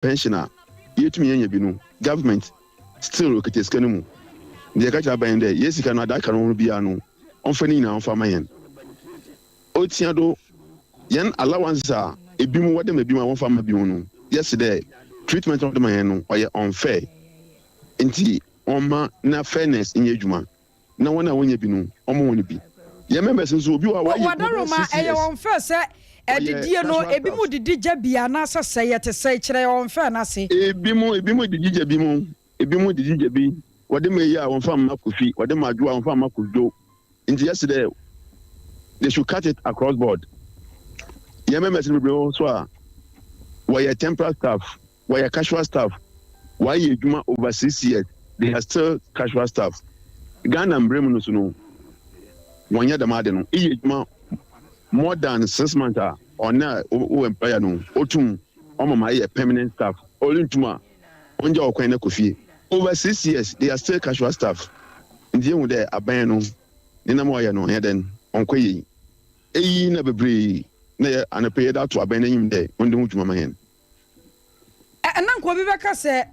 Pension a yetumi yenya bi no, government still okitsa sika no mu. Ntsi yɛka kyerɛ aban dɛ hɛn sika no adze aka no ho biara no, ɔmfa ne nyinaa ɔmfa mma hɛn. Otsia do, hɛn allowances a binom wɔdze ma binom a wɔmmfa mma binom no, yɛse dɛ treatment a wɔdze ma hɛn no ɔyɛ unfair. Ntsi ɔmma na fairness nyɛ edwuma na hɔn a wonnya bi no, ɔmma hɔn bi. Hɛn members nso, obi wɔ hɔ a ɔayɛ edwuma Wadaroma, bɛyɛ 6 ɛyɛ years, wɔn fɛ sɛ ɔyɛ adidie no casual ebi mu staff. Didi gya bi anaasɛ sɛ yɛte sɛ kyerɛ wɔn fɛ n'ase. Ebi mu didi gya bi mu, ebi mu didi gya bi. Wɔde ma eyi a wɔmfa mma Kofi, wɔde ma Adwo a wɔmfa mma Kodwo. Nti yɛsi dɛ they should cut it across board. Yɛn members no bebree wɔ so a wɔyɛ temporary staff, wɔyɛ casual staff, wɔayɛ adwuma over 6 years, they are still casual staff. Ghana mbere mu no so no, wɔnyɛ dɛm ade no. Eyɛ adwuma more than 6 months a, ɔne a wɔ employer no otum ɔma ma ayɛ permanent staff. Ɔrentum a, ɔngya ɔkwan na kɔ fie. Over 6 years, they are still casual staff. Nti ehu dɛ aban no ne nam ɔyɛ no ɔyɛ dɛn, ɔnkɔ yie. Eyi na bebree na yɛ anɔpɛ yɛde ato aban n'anim dɛ ɔnde ho dwuma ma yɛn. Ɛna nka obi bɛka sɛ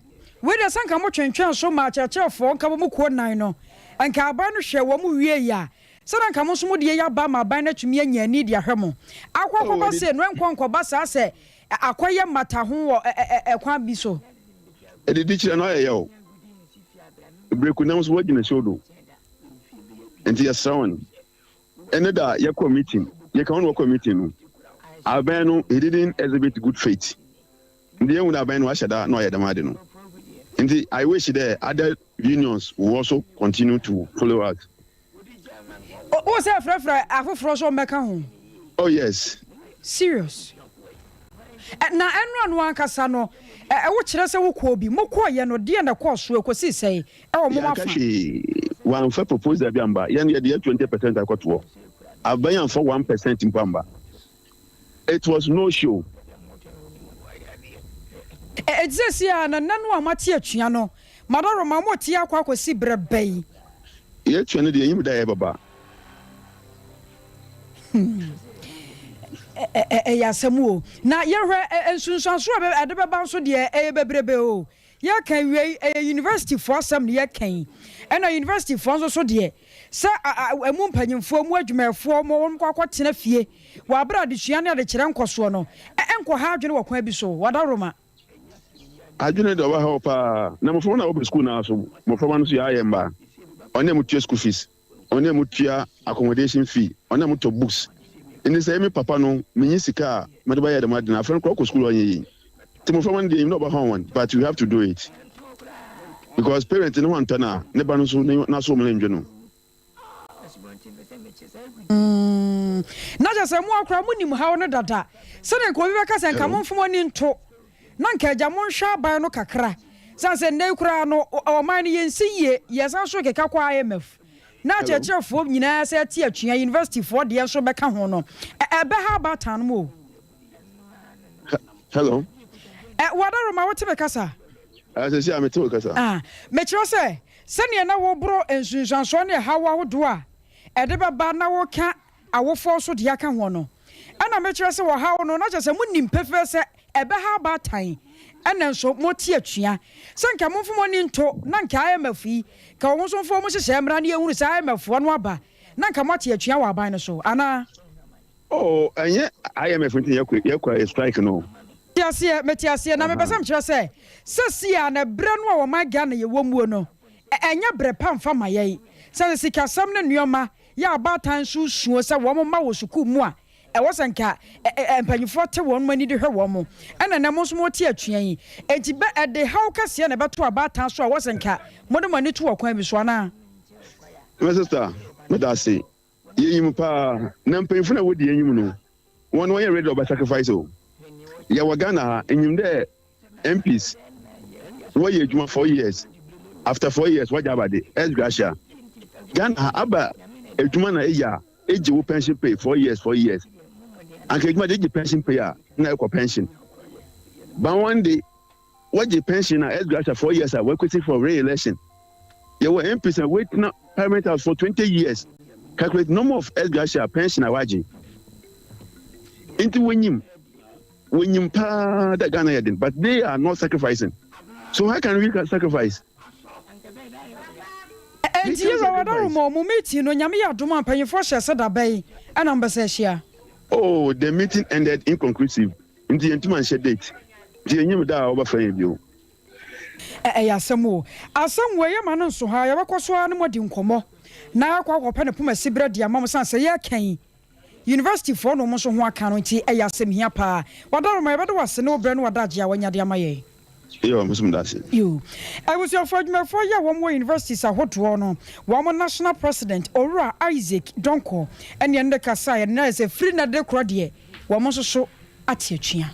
wei deɛ, sɛ nka motwentwɛn so ma akyerɛkyerɛfoɔ nka bɔ mu kuo nan no, nka aban no hwɛ wɔ mu wie yi a, sɛna nka mo nso mo deɛ yɛaba ma aban no atumi anya ani de ahwɛ mo akɔ akɔba se no ɛnkɔ nkɔba saa sɛ akɔyɛ mmata ho wɔ ɛkwan bi so. Ɛdidi kyerɛ no ayɛ yɛ o breku nam so wɔgyina show do. Nti yɛsrɛ wɔn, ɛne da yɛkɔ meeting, yɛka wɔn wɔkɔ meeting no, aban no, he didn't exhibit good faith. Nti yɛn hu aban no wahyɛ da na ɔyɛ dɛm ade no. Nti I wish dɛ other unions will also continue to follow us. Wo sɛ frɛfrɛ afoforɔ so ɔmmɛka ho? Oh yes. Serious. Na ɛno ano ankasa no, ɛwo kyerɛ sɛ wokɔɔ bi, mokɔɔyɛ no deɛ na ɛkɔɔ so ɛkɔsii sɛe ɛwɔ mo Yɛaka afa? Hwee wɔamfa proposal bi amba. Yɛn yɛde yɛ 20% akɔtoɔ, aban amfa 1% mpo amba. It was no show. Ɛti sɛ si a na nna no a moate atua no, madaroma mote akɔ akɔsi berɛ bɛyi? Yɛtua no deɛ, yɛnyim da yɛ baba. Ɛyɛ asɛm o. Na yɛhwɛ nsunsuanso a ɛde bɛba nso deɛ, ɛyɛ bebrebe o. Yɛka wie, ɛyɛ universityfoɔ asɛm ne yɛka yi. Ɛna universityfoɔ nso so deɛ, sɛ ɛmu mpanyimfoɔ mu adwumayɛfoɔ ma wɔn kɔ akɔtena fie wɔ abere adesua ne adekyerɛ nkɔsoɔ no, ɛnkɔ ha adwene wɔ kwan bi so, wadaroma? Adwene deɛ, ɔba ha paa. Na mmɔframma no a wɔbɛ sukuu naa so, mmɔframma no so yɛayɛ mba, ɔne a mutua school fees, ɔne a mutua accommodation fee, ɔne a mutɔ books. Nti sɛ ɛmi papa no menyi sika a mɛde bɛyɛ dɛm ade no, afɛn koraa kɔ sukuu ɔnyɛ yie. Nti mmɔframma no deɛ, enyim na ɔba ha wɔn, but we have to do it because parent ne ho antɔ na ne ba no nso n'aso wɔn ndwe no. Na kyerɛ sɛ mo akora monim haw no dada. Sɛdeɛ nka obi bɛka sɛ nka momfa mo ani nto na nka agya monhwɛ aban no kakra, sane sɛ nnɛ yi koraa no, ɔman no yɛnsi yie, yɛsan so keka kɔ IMF na akyerɛkyerɛfoɔ nyinaa sɛ ɛte atua, universityfoɔ deɛ nso bɛka ho no, ɛbɛha abaatan no mu o. Hello? Wadaroma, wote me kasa? Sɛ si a mete wo kasa. Ah, mekyerɛ sɛ sɛneɛ na woboro nsunsuansoɔ ne ɛhaw ahodoɔ a ɛde bɛba na woka awofoɔ so deɛ aka ho no, ɛna mekyerɛ sɛ wɔhaw no na kyerɛ sɛ monim pefee sɛ ɛbɛha abaatan, ɛna nso mote atua sɛ nka momfa mo ani nto na nka IMF yi ka wɔn nso mfa wɔn hyehyɛ mmara ne yɛhunu sɛ IMF foɔ no aba na nka moate atua wɔ aban no so anaa? Oh, ɛnyɛ IMF nti yɛkɔ strike no. Te aseɛ, mete aseɛ. Na mepɛ sɛ mekyerɛ sɛ sɛsi a na berɛ no a wɔman Ghana yɛwɔ muo no, ɛnyɛ berɛ pa mfa ma yɛn sɛ sikasɛm ne nneɔma yɛ abaatan nso suo sɛ wɔn ma wɔ sukuu mu a, ɛwɔ sɛ nka mpanyinfoɔ te wɔn ani de hwɛ wɔn mo. Ɛna nɛ mo nso mo te atua yi, eti bɛ ɛde haw kɛseɛ na ɛbɛto abaatan so a, ɛwɔ sɛ nka mo de mo ani to wɔ kwan bi so anaa? My sister, meda ase. Yɛnyim paa na mpanyinfo na wodi yɛnyim no, wɔn wɔnyɛ ready ɔbɛ sacrifice o. Yɛwɔ Ghana ha, enyim dɛ MPs wɔyɛ adwuma 4 years, after 4 years wɔgye abade ex gratia. Ghana ha aba adwuma na eyi a egye wo pension pay 4 years, 4 years anka adwuma de egye pension pay a na ɛkɔ pension ban. Wɔn de wɔgye pension na ex gratia 4 years a, wɔakwesi for re-election. Yɛwɔ MPs a wɔatena Parliament House for 20 years. Calculate number of ex gratia pension a wagye. Nti wɔnyim. Wonyim paa dɛ Ghana yɛ den, but they are not sacrificing, so how can we sacrifice? They Enti can't yɛwura sacrifice. Wadaroma ɔmo meeting no, Nyame yɛ adom a, mpanyinfoɔ hyɛ sɛ dabɛn ɛna mo bɛsɛ ahyia? Oh, the meeting ended inconclusive, nti yɛntum anhyɛ date, nti yɛnyim da a wɔbɛfrɛ yɛn bio. Ɛyɛ asɛm o. Asɛm wei yɛma no nso ha, yɛbɛkɔ so ara ne mo adi nkɔmmɔ na akɔ akɔpɛ ne poma siberɛ de ama mo sane sɛ yɛreka yi University foɔ na wɔn nso ho aka no nti ɛyɛ asɛm hia paa. Wadaroma, yɛbɛda wo ase ne wo berɛ ne w'adagyeɛ a wanya de ama yɛn. Yo, me nso meda ase. Yo. Abusuafoɔ adwumayɛfoɔ yi a wɔn wɔ universities ahodoɔ no, wɔn National President, Owura Isaac Donkor ɛne ɛne no kasaeɛ no, na ayɛ sɛ firi nnɛ de rekorɔ deɛ, wɔn nso so ate atua.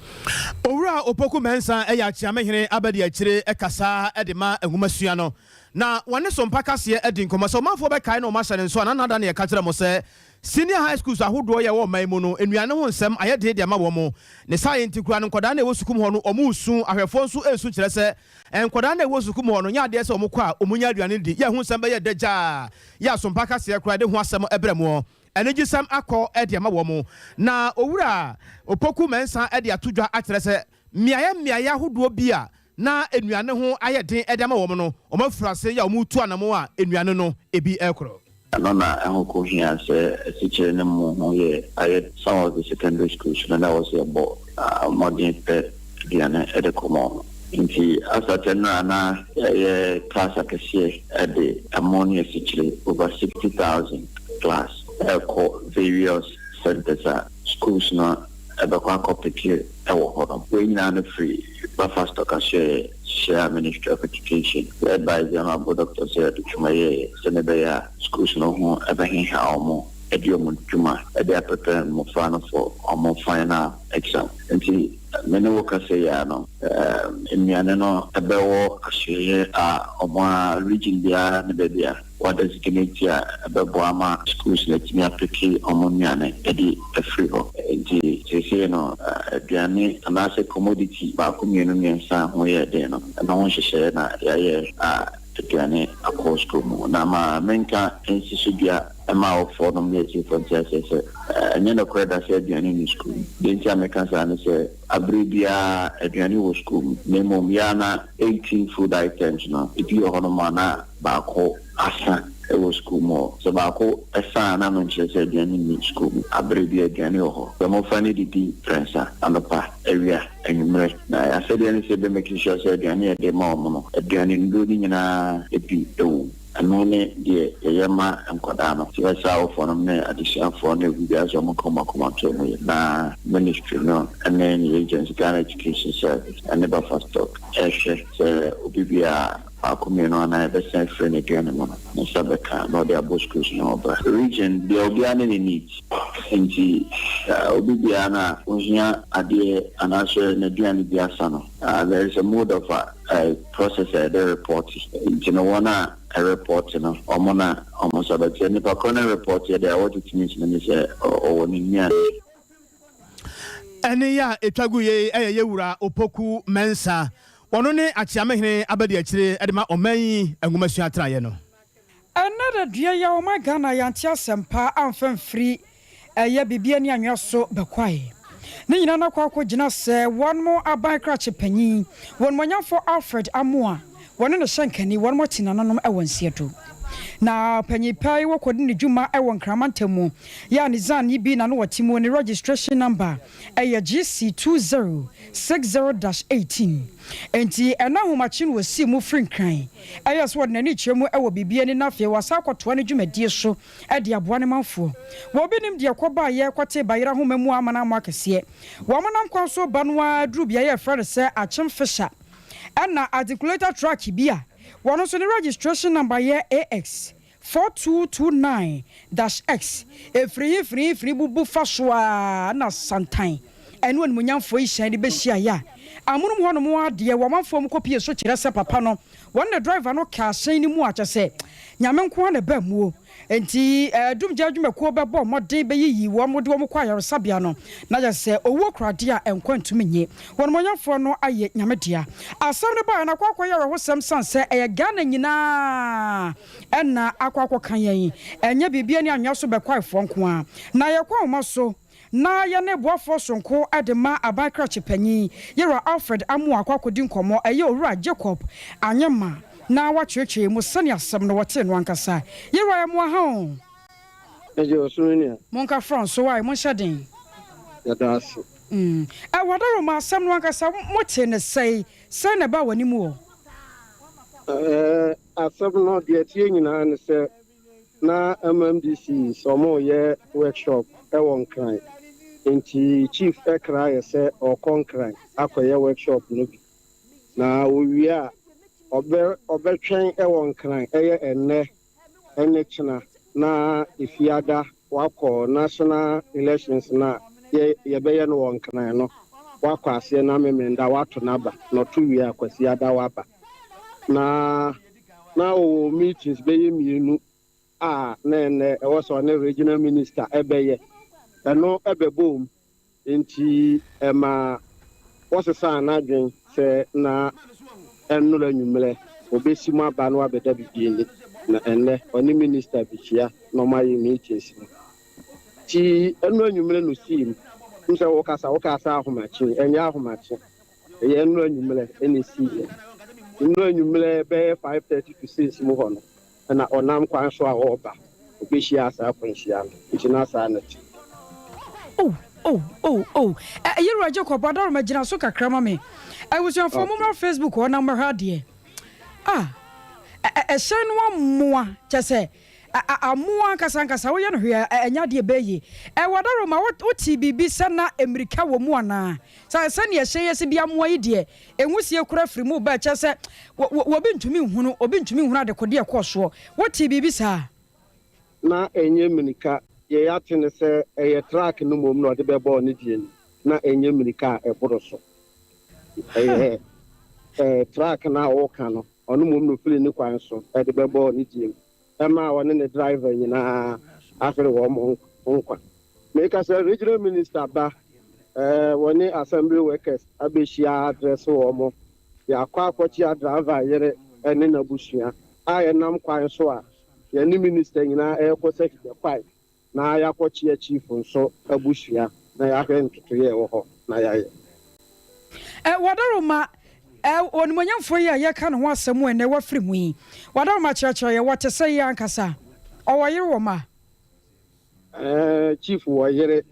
Owura Opoku Mensah yɛ Akyeamehene abadiakyire kasa de ma nwomasua no, na wɔne Sompa Kaseɛ adi nkɔmmɔ. Sɛ ɔmanfoɔ bɛkae na wɔahyɛ no nso a, na nna da na yɛka kyerɛ mo sɛ Senior High Schools ahodoɔ yi a ɛwɔ ɔman yi mu no, nnuane ho nsɛm ayɛ den de ama wɔn. Ne saa yɛ nti koraa no, nkwadaa no a ɛwɔ sukuu mu hɔ no, wɔresu, ahwɛfoɔ nso resu kyerɛ sɛ nkwadaa no a ɛwɔ sukuu mu hɔ no, nyɛ adeɛ sɛ wɔkɔ a wɔnya aduane di. Yɛ ho nsɛm bɛyɛ dɛ gyaa, yɛ Asompa Kaseɛ koraa de ho asɛm brɛ moɔ. Anigyesɛm akɔ de ama wɔn. Na Owura Opoku Mensah de ato dwa akyerɛ sɛ mmeaeɛ mmeaeɛ ahodoɔ bi a na nnuane ho ayɛ den de ama wɔn no, wɔafiri ase yɛ a wɔretu anamɔn a nnuane no bi rekorɔ. Ɛno na ɛho kɔhia sɛ asikyire no mu ho yɛ ayɛ some of the secondary schools no na ɛwɔ sɛ yɛbɔ mmɔden pɛ aduane de kɔma wɔn. Nti asatɛ no a na yɛyɛ class akɛseɛ de ɛmo ne asikyire over 60,000 class ɛrekɔ various centres a schools no ɛbɛkɔ akɔ peke wɔ hɔ nom. Wei nyinaa no firi Buffer Stock Asoɛeɛ hyehyɛɛ a Ministry of Education led by the Honourable Doctor Sarah Twum yɛeɛ sɛdeɛ ɛbɛyɛ a schools no ho bɛheha wɔn de wɔn dwuma de aprepare mmɔfra no for wɔn final exam. Nti me ne wo kasa yi ara no, nnuane no bɛwɔ asoɛeɛ a wɔn ara region biara ne baabi a wɔadesignate a ɛbɛboa ama schools no atumi apeke wɔn nnuane de afiri hɔ. Nti seesei no aduane anaasɛ commodity baako mmienu mmiɛnsa ho yɛ den no, ɛno ho nhyehyɛeɛ na yɛayɛ a aduane akɔ sukuu mu. Na ma menka nsi so dua mma awofoɔ nom ne atiefoɔ nte aseɛ sɛ, ɛnyɛ nokorɛ da sɛ aduane nni sukuu mu. Deɛ nti a meka saa ne sɛ, aberɛ biara aduane wɔ sukuu mu, na mmom yɛ a na 18 food items no, ebi wɔ hɔnom a na baako asa wɔ sukuu mu hɔ. Sɛ baako sa a, na no nkyerɛ sɛ aduane nni sukuu mu. Aberɛ biara aduane wɔ hɔ. Sɛ mmɔfra no didi prɛnsa, anɔpa, awia, anwummerɛ. Na yɛn asɛdeɛ ne sɛ yɛbɛ make sure sɛ aduane a yɛde ma wɔn no, aduane nnuro no nyinaa bi wɔ mu. Ɛno ne deɛ yɛyɛ ma nkwadaa no. Nti yɛsrɛ awofoɔ nom ne adesuafoɔ ne obibiara sɛ wɔnka wɔn akoma nto wɔn yam na ministry no ne ne agency Ghana Education Service ne Buffer Stock rehwɛ sɛ obibiara baako mmienu anaa yɛbɛsan afiri n'aduane mu no, ne nsa bɛka na ɔde abɔ schools no ho bra. Region deɛ obiara ne ne needs nti obi biara no a ohia adeɛ anaasɛ n'aduane bi asa no there is a mode of a process a yɛde report nti no wɔn a ɛreport no wɔn na wɔn nsa bɛte. Nipa korɔ no report yɛ deɛ what it means no ne sɛ ɔwɔ ne nnuane. Ɛnne yi a ɛtwa gu yei yɛ Yɛwura Opoku Mensah. Ɔno ne Akyeamehene abadiakyire de ma ɔman yi nwomasua atenaeɛ no. Ɛnnɛ da dua yi a ɔman Ghana yɛante asɛmpa amfa mfiri ɛyɛ biribi ani anwea so bɛkwae. Ne nyinaa no akɔ akɔgyina sɛ wɔn aban krakye panyin, wɔnumonyamfoɔ Alfred Amoah, wɔne no hyɛnkani, wɔn ate nananom wɔ nseɛ do. Na panyin pa yi wɔkɔdi ne dwuma wɔ Nkran mantam mu yɛ a ne zan yi bi na no wɔte mu, ne registration number ɛyɛ GC 2060-18. Enti ɛna ahomakye no wɔsii mu firi Nkran ɛyɛ sɛ wɔde n'ani kyerɛ mu wɔ biribi ani na afei wɔasan akɔtoa ne dwumadie so de aboa ne manfoɔ. Wɔbi nim deɛ kɔbaeɛ kɔtee bayerɛ ahoma mu amana amoa kɛseɛ. Wɔn nam kwan so ba no ara duru beaeɛ a yɛfrɛ no sɛ Akyem Fisher ɛna articulator truck bi a wɔn nso ne registration number yɛ AX 4229-X ɛfiri firi firi bubu fa so ara na santan ɛne onimuonyamfoɔ yi hyɛn de bɛhyiaeɛ a amonom hɔnom adeɛ wɔn amanfoɔ mu kɔpie so kyerɛ sɛ papa no wɔn ne driver no kaa hyɛn no mu a kyɛ sɛ Nyame nko ara na ɛbaa muo. Enti dumgya adwumakuo bɛbɔ mmɔden bɛyiyi wɔn de wɔn kɔ ayaresabea no, na kyerɛ sɛ owuo kora adeɛ a nkwa ntumi nnye. Wɔn onimuonyamfoɔ no ayɛ Nyame dea. Asɛm no baeɛ no akɔ akɔyɛ awerɛhosɛm sane sɛ ɛyɛ Ghana nyinaa na akɔ akɔka yɛn, ɛnyɛ biribi ani anwea so bɛkwaefoɔ nko ara. Na yɛkɔ ahoma so. na yɛne boafoɔ sononko de ma aban krakye panyin, Yɛwura Alfred Amoah akɔ akɔdi nkɔmmɔ, ɛyɛ Owura Jacob Anyema, na wakyerɛkyerɛ mu sɛnea asɛm no wɔtee no ankasa. Yɛwura, yɛ mo aha o. Ɛgye ɔsoro nua. Monka frɔ nso wae, monhyɛ den. Yɛda ase. Ɛwɔ asɛm no ankasa mote ne sɛe sɛn na ɛbaa w'anim wɔ? Asɛm no deɛ tie nyinaa ne sɛ na MMDC sɛ ɔmo yɛ workshop ɛwɔ Nkran, nti chief ɛkra yɛ sɛ ɔkɔ Nkran akɔyɛ workshop no bi, na owie a ɔbɛtwɛn ɛwɔ Nkran, ɛyɛ ɛnnɛ ɛne kyena, na Efiada wakɔ national elections na yɛbɛyɛ no wɔ Nkran no, wakɔ aseɛ na Memenda wato n'aba, na ɔto wie a Kwasiada waba. Na ɔwɔ meetings bɛyɛ mmienu a na ɛnɛ ɛwɔ sɛ ɔne regional minister ɛbɛyɛ, ɛno ɛbɛbɔ mu, nti ɛma wɔsesaa n'adwen sɛ na ɛnnora anwummerɛ obɛsi mu aba na wabɛda Bibiani, na ɛnnɛ ɔne minister bihyia na ɔmo ayɛ meetings no. Nti ɛno anwummerɛ no sii mu m sɛ wokasa ahomakye, ɛnyɛ ahomakye, ɛyɛ ɛno anwummerɛ ɛna esiiɛ. Nnora anwummerɛ bɛyɛ 5:30 to 6 mu hɔ no, ɛna ɔnam kwan so a ɔreba obɛhyia saa akwanhyia no, nti na saa na te. Oh, yɛwura Jacob Adaroma, gyina so kakra ma me. Abusuafoɔ, mommra Facebook hɔ na mmɛhwɛ adeɛ ah ɛhyɛn no amoa, kyɛ sɛ amoa ankasa ankasa, woyɛ no hwee a ɛnyɛ adeɛ bɛyie. Ɛwɔ Adaroma, wote biribi sɛ na mmirika wɔ mu anaa sɛ sɛnea ɛhyɛn yɛ sɛ bi amoa yi deɛ, ɛnwusie kora firi mu ba, kyɛ sɛ wɔbi ntumi nhunu, obi ntumi nhunu adekodeɛ ɛkɔɔ soɔ? Wote biribi saa? Na ɛnyɛ mmirika. Yɛyɛ ate ne sɛ ɛyɛ truck no mmom na ɔde bɛbɔɔ ne deɛ ni, na ɛnyɛ mmirika a ɛboro so. Ɛyɛ truck no a ɔreka no, ɔno mmom na ofiri ne kwan so ɛde bɛbɔɔ ne deɛ mu, ɛma ɔne ne driver nyinaa ahwere wɔn mo nkwa. Meka sɛ regional minister ba wɔne assembly workers abɛhyia address wɔn mo, yɛakɔ akɔkyea driver yere ɛne n'abusua a yɛnam kwan so a yɛne minister nyinaa ɛrekɔ sɛ kwae na yɛakɔkyea chief nso abusua na yɛahwɛ ntotoeɛ ɛwɔ hɔ na yɛayɛ. Wadaroma, onimonyamfoɔ yi a yɛka ne ho asɛm ɛnɛ wafiri mu yi, Wadaroma, kyerɛkyerɛ yɛ, wɔte sɛ yi ankasa, ɔwɔ yere, wɔ ma? Chief wɔ yere,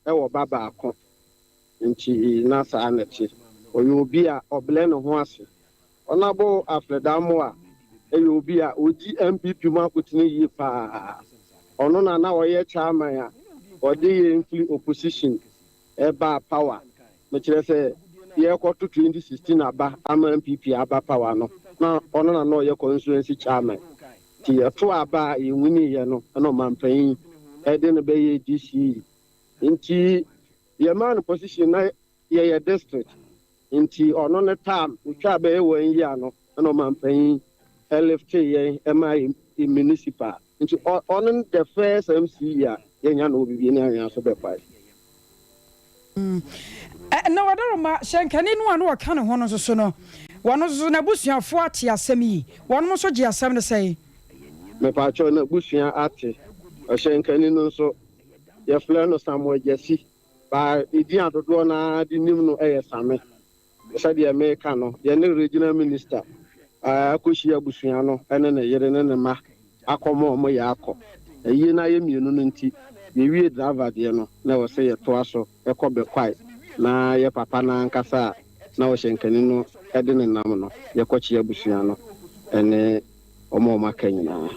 ɛwɔ ba baako, nti na saa na te. Ɔyɛ obi a ɔbrɛ ne ho ase. Honourable Alfred Amoa ɛyɛ obi a ɔdi NPP mu akotene yie paa. Ɔno na ɔyɛ chairman a ɔde yɛn firi opposition ɛbaa power. Mekyerɛ sɛ yɛrekɔto 2016 aba ama NPP aba power no, na ɔno na ɔyɛ constituency chairman, nti yɛto aba a yɛwiniiɛ no, ɛna ɔmampanyin ɛde no bɛyɛ DCE, nti yɛmaa no position na yɛyɛ district, nti ɔno ne term otwa bɛyɛ wɔn yi ano, ɛna ɔmampanyin ɛlift yɛn ɛma yɛ municipal, nti ɔno ne the first MCE a yɛnya no wɔ Bibiani Anwea so bɛkwae. Na Wadaroma, hyɛnkani no a na wɔka ne ho no nso so no, wɔno nso so n'abusuafoɔ ate asɛm yi? Wɔnom nso gye asɛm no sɛe? Mepaakyɛw, n'abusua ate. Ɔhyɛnkani no nso yɛfrɛ no Samuel Gyasi baa, ɛdin adodoɔ naa de nim no ɛyɛ Same. Sɛdeɛ meka no, yɛne regional minister akɔhyia abusua no ɛne ne yere ne ne mma akɔma ɔmo yɛ akɔ ayie no ayɛ mmienu no, nti yɛwie driver deɛ no na ɛwɔ sɛ yɛtoa so ɛkɔ Bɛkwae na yɛ papa no ankasa a na ɔhyɛnkani no ɛde ne nam no, yɛkɔkye abusua no ɛne ɔmo a ɔmo aka nyinaa.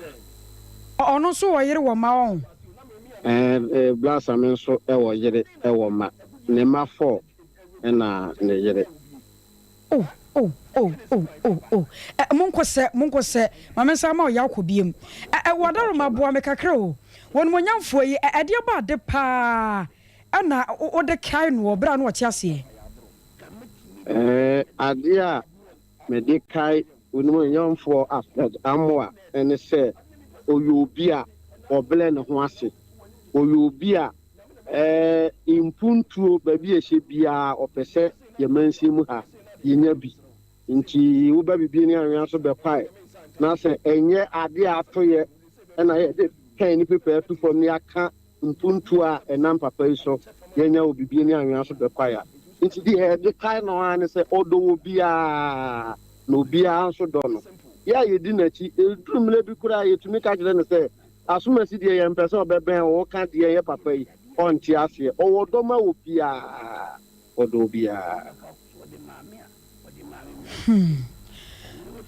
Ɔno nso wɔ yere, wɔ ma ɔn? Ɛɛ Same nso ɛwɔ yere, ɛwɔ ma, ne mma four ɛna ne yere. Oh, monkɔ sɛ maame nsa ama ɔyɛ akɔ biem. Ɛ ɛ Wadaroma, boa me kakra o. Wɔn monyamfoɔ yi, ɛdeɛ ba ade paa ɛna wode kae no wɔ berɛ a na wɔte aseɛ? Adeɛ a mede kae onimonyamfoɔ Alfred Amoa ɛne sɛ ɔyɛ obi a ɔbrɛ ne ho ase, ɔyɛ obi a mpuntuo baabi a ɛhyɛ biara ɔpɛ sɛ yɛmansin mu ha yɛnya bi, nti woba Bibiani Anwea so bɛkwae na sɛ ɛnyɛ adeɛ a atoyɛ ɛna yɛde pɛn ne pepa ato fam ne aka mpuntuo a ɛnam papa yi so. yɛanya wɔ Bibiani Anwea so Bɛkwae a. Nti deɛ yɛde kae no ara ne sɛ ɔdɔ obiara na obiara nso dɔ no. Yɛ a yɛdi n'akyi, ɛduru mmerɛ bi koraa a yɛtumi ka kyerɛ no sɛ Asomasi deɛ yɛmpɛ sɛ ɔbɛbɛn wo, woka deɛ yɛ papa yi, ɔnte aseɛ. Ɔwɔ dɔ ma obiara, ɔdɔ obiara. Hmm.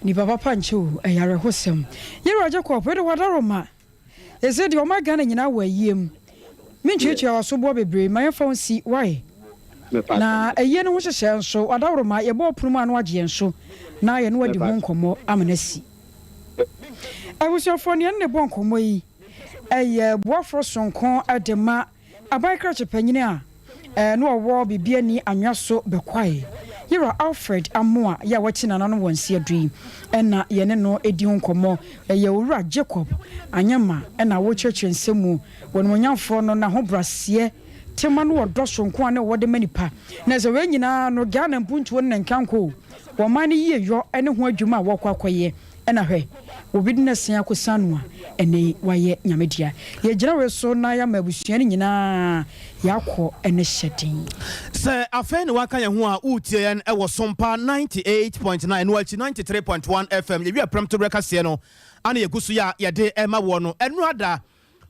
Nipa papa nkyɛ o, ɛyɛ awerɛhosɛm. Yɛwura Jacob, wede wadaroma. Ɛsɛ deɛ ɔma Ghana nyinaa wɔ ayie mu. Mentwiatwia w'asoboɔ bebree, ma yɛmfa wo nsi, why? Na ayie no ho hyehyɛɛ nso, wadaworoma, yɛbɔ ɔpono mu a na wagye yɛn so, na yɛne wo adi ho nkɔmmɔ ama no asi. Abusuafoɔ, nea ɛne ne bɔ nkɔmmɔ yi yɛ boafoɔ sononko de ma Aban krakye panyin a na ɔwɔ Bibiani Anwea so Bɛkwae, Yewura Alfred Amoah yi a wakyi nananom wɔ nseɛ du yi na yɛne no redi ho nkɔmmɔ. Ɛyɛ Owura Jacob Anyama na ɔrekyerɛkyerɛ nsɛm mu wɔ animuonyamfoɔ no n'ahobraseɛ tema ne ɔdɔ soronko a na ɔwɔ de ma nipa. Na sɛ wei nyinaa no Ghana mpuntuo ne ne nkanko o, wɔ ɔman no yieyɔ ne ho adwuma a wɔrekɔ akɔyɛ. Ɛna hwɛ, obi de n'asia akɔsiane no a, ɛnnɛ yi wayɛ Nyame dea. Yɛgyina wei so na yɛama abusua no nyinaa yɛakɔ ne hyɛden. Sɛ afei na woaka yɛn ho a, woretie yɛn wɔ Sompa 98.9, ɛno akyi 93.1 FM, yɛwie prɛmtoberɛ kaseɛ no ana yɛgu so yɛ a yɛde rema woɔ no. Ɛno ada,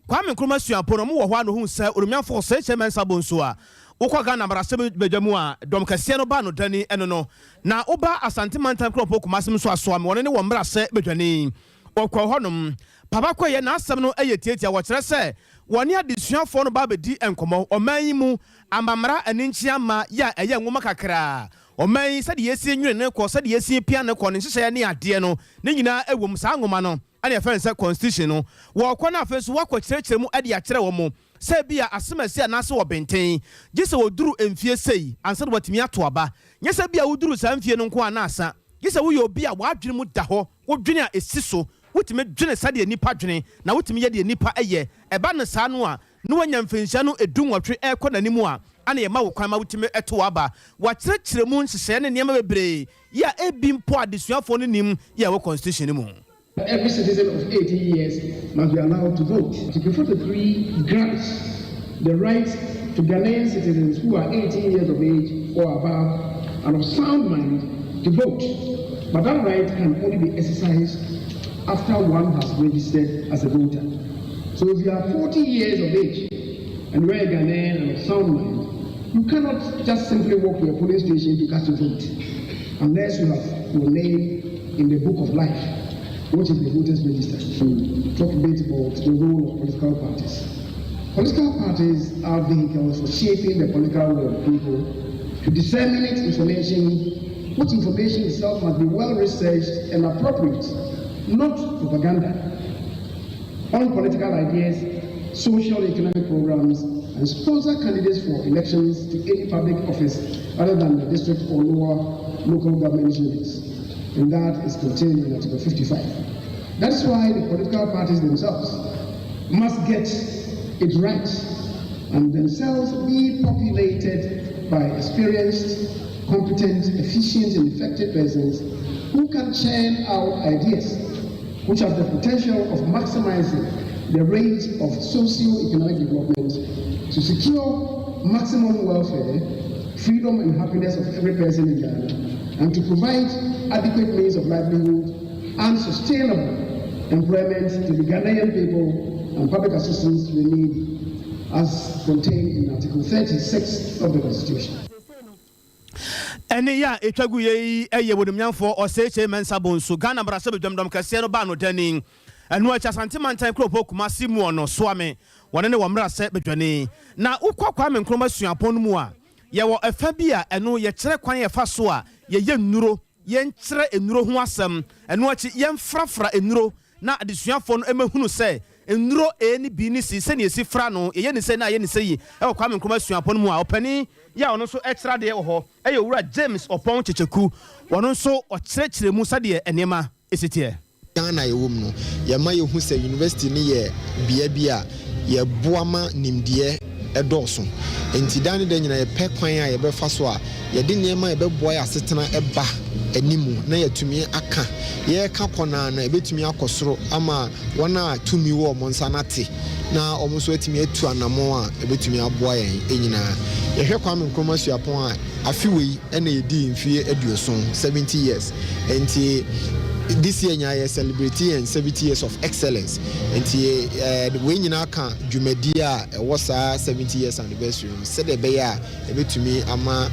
Kwame Nkrumah Suapɔn no, wɔwɔ hɔ a na ohuu sɛ Onumnyamfo Osei Kyei Mensah Bonsu a wokɔ Ghana mmarahyɛbadwa mu a dɔm kɛseɛ no ba no dani ɛno no. Na woba Asante Mantam kuropɔn Kumasi nso a Soame wɔno ne wɔn mmarahyɛbadwani. Wɔkɔɔ hɔnom. Papa Kɔeɛ n'asɛm no yɛ tiatia, wɔkyerɛ sɛ wɔne adesuafoɔ no ba abɛdi nkɔmmɔ ɔman yi mu amammara aninkyea mma yɛ a ɛyɛ nwoma kakraa. Ɔman yi sɛdeɛ yɛsi nwene no kɔ, sɛdeɛ yɛsi pia no kɔ, ne nhyehyɛeɛ ne adeɛ no, ne nyinaa wɔ mu. Saa nwoma no. ɛna yɛfrɛ no sɛ constitution no, wɔkɔ na afei nso wɔakɔ kyerɛkyerɛ mu de akyerɛ wɔn sɛ ebia asemasi anaase ɔbenten, gye sɛ wɔduru mfie sei ansa na wɔatumi ato aba. Nyɛ sɛ ebia woduru saa mfie no nko a na asa, gye sɛ woyɛ obi a w'adwene mu da hɔ, wodwene a ɛsi so, wotumi dwene sɛdeɛ nnipa dwene, na wotumi yɛ deɛ nnipa yɛ. Ɛba no saa no a, na woanya mfinhyia no dunwɔtwe rekɔ n'anim a, ana yɛma wo kwan ma wotumi to aba. Wɔakyerɛkyerɛ mu nhyehyɛeɛ ne nneɛma bebree yi a ebi mpo adesuafoɔ no nnim yi a ɛwɔ Constitution no mu. Every citizen of 18 years must be allowed to vote. Article 43 grants the right to Ghanaian citizens who are 18 years of age or above and of sound mind to vote. But that right can only be exercised after one has registered as a voter. So if you are 40 years of age and you are a Ghanaian and of sound mind, you cannot just simply walk to a polling station to cast your vote unless you have your name in the book of life, which is the voters register. To talk a bit about the role of political parties. Political parties are vehicles for shaping the political will of people to disseminate information, which information itself must be well researched and appropriate, not propaganda, on political ideas, social and economic programs, and sponsor candidates for elections to any public office other than the district or lower local government units. And that is contained in Article 55. That's why the political parties themselves must get it right and themselves be populated by experienced, competent, efficient, and effective persons who can churn out ideas which have the potential of maximizing the rate of socio-economic development to secure maximum welfare, freedom and happiness of every person in Ghana, and to provide adequate means of livelihood and sustainable employment to the Ghanaian people and public assistance to the needy, as contained in Article 36 of the Constitution. Ɛnne yi a ɛtwa gu yɛ yi yɛ Wɔnimnyamfoɔ Osei Kyei Mensah Bonsu, Ghana mmarahyɛbadwam dɔm kɛseɛ no baano dani. Ɛno akyi Asante Mantan kuropɔn Kumasi mu ɔno Soame wɔne ne wɔ mmarahyɛbadwani. Na wokɔ Kwame Nkrumah Suapɔn no mu a, yɛwɔ ɛfa bi a ɛno yɛkyerɛ kwan a yɛfa so a yɛyɛ nnuro, yɛnkyerɛ nnuro ho asɛm. Ɛno akyi yɛmfrafra nnuro na adesuafoɔ no mmɛhunu sɛ nnuro A ne B ne C sɛdeɛ yɛsi fra no, yɛyɛ ne sei na yɛyɛ ne sei wɔ Kwame Nkrumah Suapɔn mu a ɔpanin yi a ɔno nso kyerɛ adeɛ wɔ hɔ yɛ Owura James Ɔpɔn Kyekyeku, ɔno nso ɔkyerɛkyerɛ mu sɛdeɛ nneɛma si teɛ. Ghana a yɛwɔ mu no, yɛma yɛhu sɛ university no yɛ bea bi a yɛboa ma nimdeɛ dɔɔso. Enti da ne da nyinaa yɛpɛ kwan a yɛbɛfa so a yɛde nneɛma a ɛbɛboa yɛn asetena ba anim na yɛatumi aka. Yɛreka kɔ no ara no, ɛbɛtumi akɔ soro ama wɔn a tumi wɔ wɔn nsa no ate na wɔn nso atumi atu anammɔn a ɛbɛtumi aboa yɛn nyinaa. Yɛhwɛ Kwame Nkrumah Suapɔn a, afe wei na yɛdii mfeɛ aduoson, 70 years, nti this year nyinaa yɛ celebrate yɛn 70 years of excellence. Nti wei nyinaa ka dwumadie a ɛwɔ saa 70 years anniversary no sɛdeɛ ɛbɛyɛ a ɛbɛtumi ama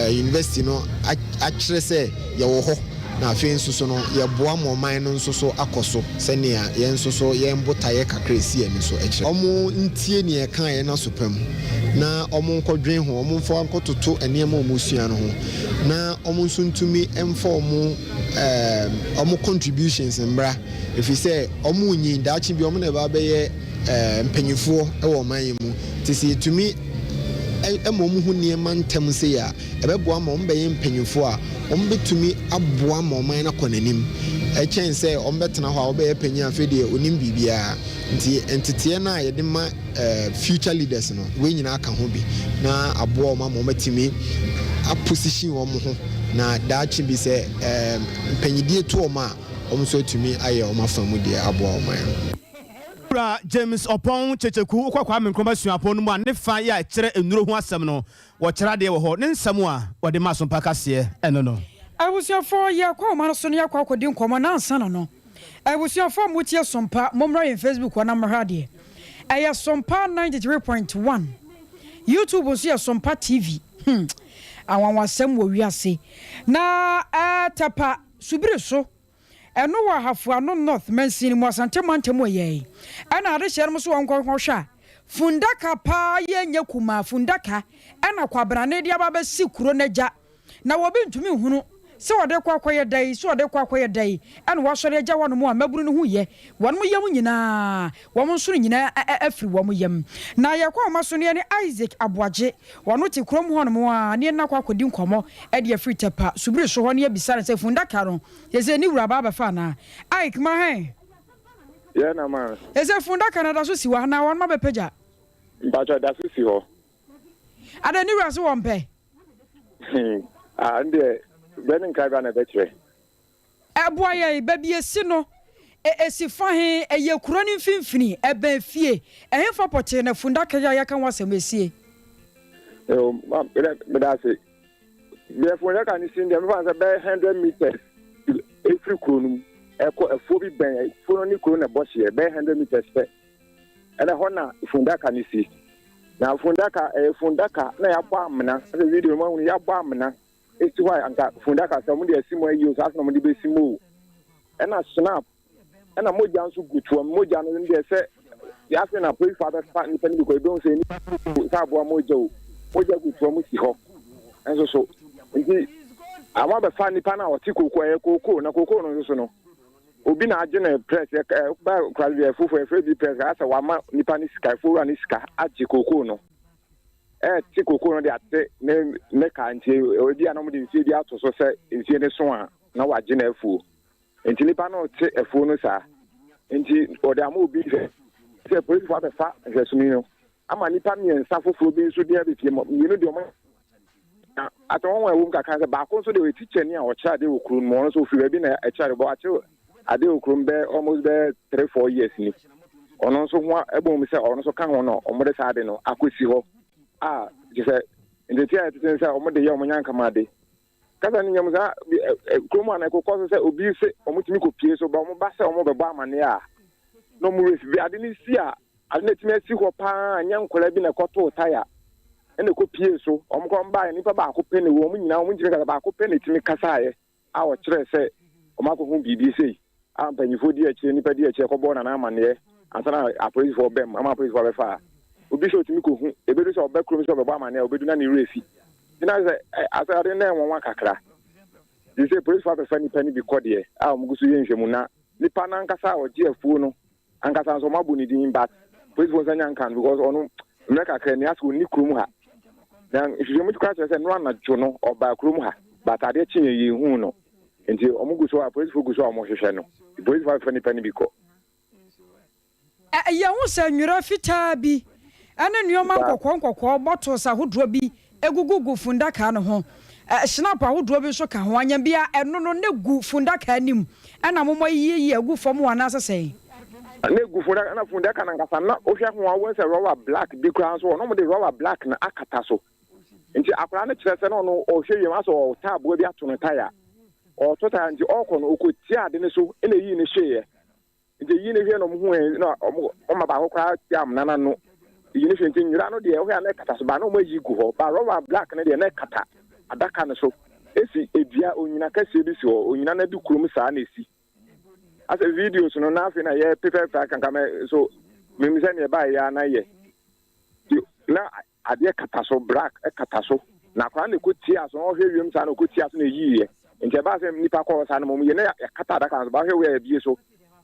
university no akyerɛ sɛ yɛwɔ hɔ na afei nso so no yɛboa ma ɔman no nso so akɔ so sɛnea yɛn nso so yɛn botaeɛ kakra ɛsi yɛn so kyerɛ. Wɔn ntie nea ɛkaeɛ no aso pa mu na wɔn nkɔdwen ho, wɔn mfa nkɔtoto nneɛma a wɔsua no ho na wɔn nso ntumi mfa wɔn wɔn contributions mmra ɛfiri sɛ wɔn renyin, daakye bi wɔn na ɛba abɛyɛ mpanyinfoɔ wɔ ɔman yi mu. Nti sɛ yɛtumi ma wɔn hu nneɛma ntɛm sei a, ɛbɛboa ma wɔbɛyɛ mpanyinfoɔ a wɔbɛtumi aboa ma ɔman no akɔ n'anim ɛkyɛn sɛ wɔbɛtena hɔ a wɔbɛyɛ panyin afei deɛ onim biribiara. Nti nteteɛ no a yɛde ma future leaders no, wei nyinaa ka ho bi na aboa wɔn ama wɔatumi aposition wɔn ho na daakye bi sɛ mpanyindie to wɔn a, wɔn nso atumi ayɛ wɔn afa mu deɛ aboa ɔman no. Owura James Oppong Kyekyeku wokɔ Kwame Nkrumah Suapɔn no mu a ne fa yɛ a ɛkyerɛ nnuro ho asɛm no, wɔkyerɛ adeɛ wɔ hɔ. Ne nsɛm a wɔde ma Asompa Kaseɛ ɛno no. Abusuafoɔ, yɛrekɔ ahoma no so na yɛakɔ akɔdi nkɔmmɔ na ansa na no, abusuafoɔ a motie Sompa, mommra yɛn Facebook hɔ na mmɛhwɛ adeɛ. Ɛyɛ Sompa 93.1. YouTube nso yɛ Sompa TV. Hmm, anwanwasɛm wɔ wiase. Na ɛɛ Tɛpa, Subiri so. Ɛno wɔ Ahafo Ano North mansini mu Asante mantam mu ɛyɛe. Ɛna adehyeɛ nom nso wɔn kɔ hwɛ a, fundaka paa yɛ nyɛ kumaa, fundaka ɛna kwabrane de aba abɛsi kuro no agya. Na obi ntumi nhunu sɛ ɔde rekɔ akɔyɛ dɛn, sɛ ɔde rekɔ akɔyɛ dɛn, ɛna wasɔre agya hɔnom a mmabunu no ho yɛ wɔn yam nyinaa, wɔn nsono nyinaa afiri wɔn yam. Na yɛkɔ ahoma so no yɛne Isaac Aboagye, ɔno te kurom hɔnom a, ne yɛne no akɔ akɔdi nkɔmmɔ de afiri Tɛpa subiri so hɔ na yɛabisa no sɛ fundaka no, seesei ne wura aba abɛfa anaa? Ike, ma hɛn. Yɛ na ma. Seesei fundaka no da so si hɔ anaa wɔnom abɛpagya? Mpakyɛ, da so si hɔ. Adɛn, ne wura se wɔmpɛ? Ah, ndeɛ bɛ ne nkrabea na ɛbɛkyerɛ. Ɛboa yɛn, baabi esi no, esi fa he? Ɛyɛ kuro no mfimfini? Ɛbɛn fie? Ɛhefa pɔtee na fundaka yi a yɛka ho asɛm esie? Yo, ma, meda, meda ase. Deɛ fundaka no si no deɛ, mefa no sɛ bɛyɛ 100 meters efiri kuro no mu ɛkɔ afuo bi bɛn, afuo no ne kuro no na ɛbɔ hyeɛ, bɛyɛ 100 meters pɛ. Ɛna ɛhɔ na fundaka no si. Na fundaka ɛyɛ fundaka na yɛabɔ amena. Sɛ video no mu ahunu yɛabɔ amena esi hɔ a anka fundaka sɛ wɔn de asi mu ayi o saa na wɔn de bɛsi mu o. Ɛna snap ɛna mogya nso gu toa mu. Mogya no deɛ sɛ yɛafei na polisifoɔ abɛfa nipa no bi kɔ ebi sɛ nipa sɛ aboa mogya o. Mogya gu toa mu si hɔ nso so. Nti àwọn abɛfa nipa no a ɔte kooko ɛyɛ kooko na kooko no nso so no. Obi na agye ne press ɛ ɛ ba kura deɛ fufuo yɛfrɛ bi press asɛ wama nipa ne sika efuowura ne sika agye kookoo no ɛɛte kookoo no de ate ne ne ka nti ebi a na wɔde nsie bi ato so sɛ nsie ne so a na wagye n'afuo nti nipa no te afuo no saa nti ɔde ama obi hwɛ sɛ polisifoɔ abɛfa nhwɛsoni no ama nnipa mmiɛnsa foforɔ bi nso din abɛpie mu. Mmienu deɛ wɔn na atɔ wɔn a ɛwɔ mu kakra sɛ baako nso deɛ ɔyɛ tikyani a ɔkyerɛ adeɛ wɔ kuro no mu. Ɔno nso ofiri baabi na ɛkyerɛ adeɛ bɔ akyerɛ adeɛ wɔ kuro mu bɛyɛ almost bɛyɛ 3-4 years ni. Ɔno nso ho ɛbɔ mu sɛ ɔno nso ka ho na wɔde saa ade no akɔsi hɔ a kyerɛ sɛ ntete a ɛtete sɛ wɔde yɛ wɔn nyankama ade. Kasa no nyam saa kurom a na ɛkokɔ so sɛ obi se wɔtumi kɔpie so ba wɔn ba sɛ wɔn bɛbɔ amaneɛ a na wɔn werɛ fi ade no si a ade no atumi asi hɔ paa nyɛ nkwadaa bi na ɛkɔtoo taya ɛna ɛkɔpie so wɔn kɔ baeɛ nipa baako pɛ na wɔn nyinaa wɔn ntumi kasa baako pɛ na ɛtumi kasaeɛ a ɔkyerɛ sɛ wɔn akɔho biribi sei a mpanyinfoɔ di akyire nipa di akyire kɔbɔ nana amaneɛ ansa na apolisifoɔ bɛm ama apolisifoɔ abɛfa a obi sɛ otumi kɔhu ebedu sɛ ɔbɛ kurom sɛ ɔbɛbɔ amaneɛ a obedu na ne werɛ fi gyina sɛ asɛ ade na ɛnwanwa kakra gye sɛ polisifoɔ abɛfa nipa no bi kɔ deɛ a wɔn gu so yɛ nhwɛmu na nipa n'ankasa a ɔgye afuo no ankasa nso wɔn abɔ ne din, but polisifoɔ nsa nya nka no because ɔno mmerɛ kakra ni asɛ ɔnni kurom ha na nhwehwɛmu kora kyerɛ sɛ no anadwo no ɔbaa kurom ha, but adeɛ kye yɛ yɛn hu no nti wɔn gu so a polisifoɔ gu so a wɔhwehwɛ no. Polisifoɔ abɛfa nipa no bi kɔ. Yɛhu sɛ nwera fitaa bi ne nneɛma nkɔkɔɔ nkɔkɔɔ, bottles ahodoɔ bi gugugu fundaka no ho. Schnapp ahodoɔ bi nso ka ho. Anyɛ biara ɛno no na egu fundaka anim ɛna mo ayiyi agu fam hɔ anaasɛ sɛn? Na egu fundaka na fundaka no ankasa na wohwɛ ho a wobɛhu sɛ rɔba black bi koraa nso wɔ hɔ na wɔde rɔba black no akata so. Nti akwadaa no kyerɛ sɛ na ɔno ɔhwɛ wiem asɛ ɔretɔ aboa bi ato no taya. Ɔreto taya nti ɔrekɔ no ɔkɔtia ade no so ɛna eyii no hweeɛ. Nti eyi ne hwɛ na ɔmo hu ɛ na ɔmo ɔma baako koraa tia amena no ano. Eyi ne hwɛ nti nwera no deɛ wohwɛ a na ɛkata so ba na ɔmo ayi gu hɔ ba rɔba black no deɛ na ɛkata adaka no so esi edua onyina kɛseɛ bi si hɔ onyina no adi kurom saa na esi asɛ videos no na afei na yɛ pepɛpɛ kanka mɛ so mim sɛ neɛ ɛbaeɛ ya na yɛ na Adeɛ kata so, brak kata so. Na akwadaa no na ɛkɔ tiaa so, na ɔhwɛ wiem saa na ɔkɔ tiaa so na ɛyiiɛ. Nti ɛbaa sɛ nnipa kɔɔ hɔ saa no mmom yɛ na yɛakata adaka no so, ba hwɛ wei a yɛabie so,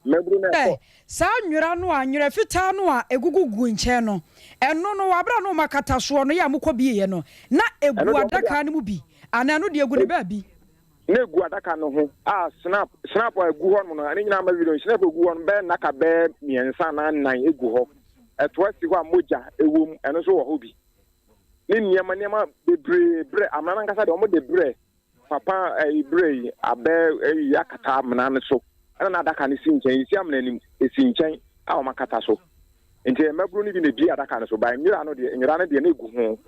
mmabunu no Sɛ ɛkɔ. saa nwera no a, nwera fitaa no a ɛgugu gu nkyɛn no, ɛno no, wɔ berɛ a na wɔakata soɔ no, yɛ a mokɔbieeɛ no, na Ɛno ɛgu deɛ wɔde adaka no mu bi, anaa ɛno deɛ ɛgu ne baabi? Na egu adaka no ho a snap snap a egu hɔ nom no, ne nyinaa ma video snap egu hɔ no bɛyɛ nnaka bɛyɛ mmiɛnsa anaa nnan egu hɔ. Ɛtoa si hɔ a mogya ɛwɔ mu, ɛno nso wɔ hɔ bi. Ne nneɛma nneɛma bebree brɛ amena no ankasa deɛ wɔde brɛ papa ɛyi brɛ yi abɛ ɛyi akata amena no so. Ɛna na adaka no si nkyɛn, esi amena no mu, esi nkyɛn a wɔn akata so. Nti mmabunu no bi na ebie adaka no so, ba nwera no deɛ nwera no deɛ na egu ho.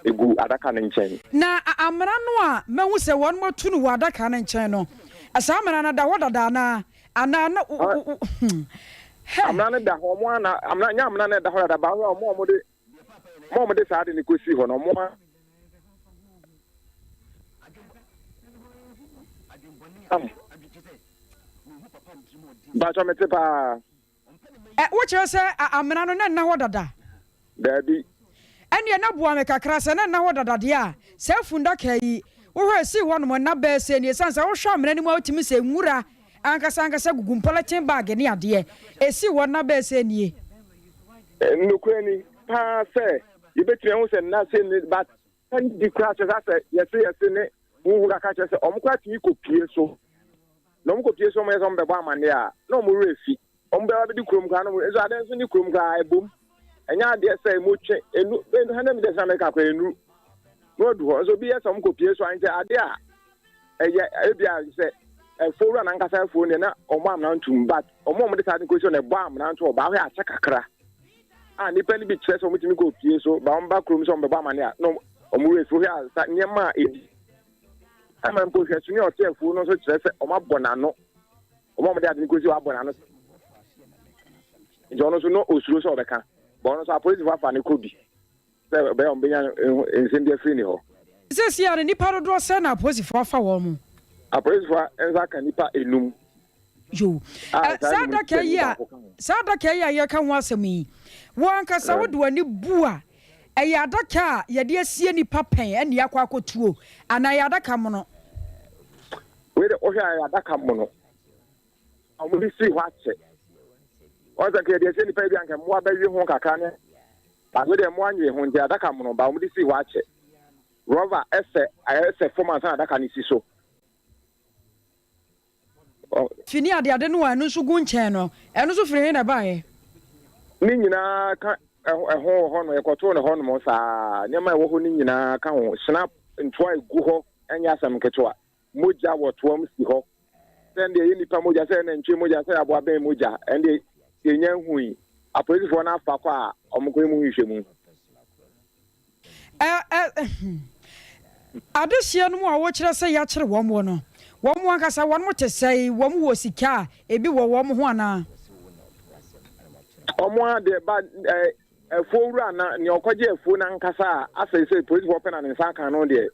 Egu adaka no nkyɛn. Na amena no a mahu sɛ wɔatu no wɔ adaka no nkyɛn no, saa amena no da hɔ dada anaa? Anaa na wo, wo, wo, hmm. Hɛ! Amena no da hɔ, wɔn a na, amena, nyɛ amena na ɛda hɔ dada, ba wɔn a wɔde, wɔn a wɔde saa ade no kosii hɔ no, wɔn a. Mpatsɔ mete paa. Ɛ, wokyerɛ sɛ a, amena no, na ɛnna hɔ dada? Daabi. Ɛnneɛ na boa me kakra, sɛ na ɛnna hɔ dada deɛ a, saa fundaka yi, wohwɛ a ɛsii hɔnom nna bɛyɛ sɛn nie? Ɛsiane sɛ wohwɛ amena no mu a wotumi sɛ nwura ankasa ankasa gugu mu, polythene bag ne adeɛ, ɛsii hɔ nna bɛyɛ sɛn nie? Nokorɛ ni paa sɛ yɛbɛtumi ahu sɛ nna sei ne, but bi koraa kyerɛ sɛ asɛ yɛse yɛse ne huhu kakra kyerɛ sɛ wɔn koraa tumi kɔpie so. Na wɔn kɔpie so wɔn yɛ sɛ wɔn bɛbɔ amaneɛ a, na wɔn werɛ fi. Wɔn bɛba bɛdi kurom koraa na wɔn nso adeɛ nso ne kurom koraa ɛbom. Ɛnyɛ adeɛ sɛ emu twe enu enu hundred meters na mɛka koraa enuru. Na wɔadu hɔ nso obi yɛ sɛ wɔn kɔpie so a nkyɛ adeɛ a ɛyɛ ebi a sɛ ɛfuo wura n'ankasa afuo deɛ na wɔn amena ntum but wɔn a wɔde saa ade kɔsi hɔ na ɛbɔ amena nto hɔ baa hɔ yɛ akyɛ kakra a nnipa no bi kyerɛ sɛ wɔtumi kɔ pie so ba wɔn ba kurom sɛ wɔn bɛbɔ amane a na wɔn werɛ fi hɔ a sa nneɛma a edi Ama mpo hwɛsoni a ɔte afuw no nso kyerɛ sɛ wɔabɔ n'ano. Wɔn a wɔde ade no kosi hɔ abɔ n'ano. Nti ɔno nso no osuro sɛ ɔbɛka. Bɔ ɔno nso apolisifo afa no kɔ bi sɛ ɛbɛyɛ wɔn benya nsɛm bi afiri ne hɔ. Seesei ara no, nnipa dodoɔ sɛn na apolisifo afa wɔn? Apolisifo nsa aka nnipa enum. Yo. A saa Saa enum no adaka tiani yi a baako ka ho. saa adaka yi a yɛreka ho asɛm yi, wo ankasa wode w'ani bu a, Ɛyɛ adaka a yɛde asie nnipa pɛn ɛne akɔ akɔtuo anaa ɛyɛ adaka mono? Wei de wohwɛ a ɛyɛ adaka mono a wɔde sii hɔ akyɛ. Wɔn sɛ nka yɛde asie nnipa bi a nka mmoa bɛwe ho kakra ne but wei deɛ mmoa nwee ho nti adaka mono ba wɔde sii hɔ akyɛ. Rɔba ɛsɛ ɛsɛ fam ansa na adaka no si so. Fi ne adeade no a ɛno nso gu nkyɛn no, ɛno nso firi he na ɛbaeɛ? Ne nyinaa ka ɛho wɔ hɔ nom, yɛkɔtoo no hɔnom saa. Nneɛma a ɛwɔ hɔ no nyinaa ka ho. Snap ntoa a ɛgu hɔ nyɛ asɛm nketewa. Mogya wɔ toa mu si hɔ. Sɛ ɛnde ɛyɛ nnipa mogya, sɛ ɛyɛ nantwie mogya, sɛ ɛyɛ aboa bɛn mogya, ɛnde yɛnnya nhui. Apolisifoɔ no afa kɔ a wɔkɔyɛ mu nhwehwɛmu. Ɛ ɛ Adehyeɛ no mu a wokyerɛ sɛ yɛakyere wɔn wɔ no, wɔn ankasa wɔn te sɛn? Wɔn wɔ sika a ebi wɔ wɔn ho anaa? Wɔn ara deɛ ba ɛ afuo wura na nea ɔkɔgye afuo no ankasa a asɛ sɛ polisifoɔ pɛ na ne nsa aka no deɛ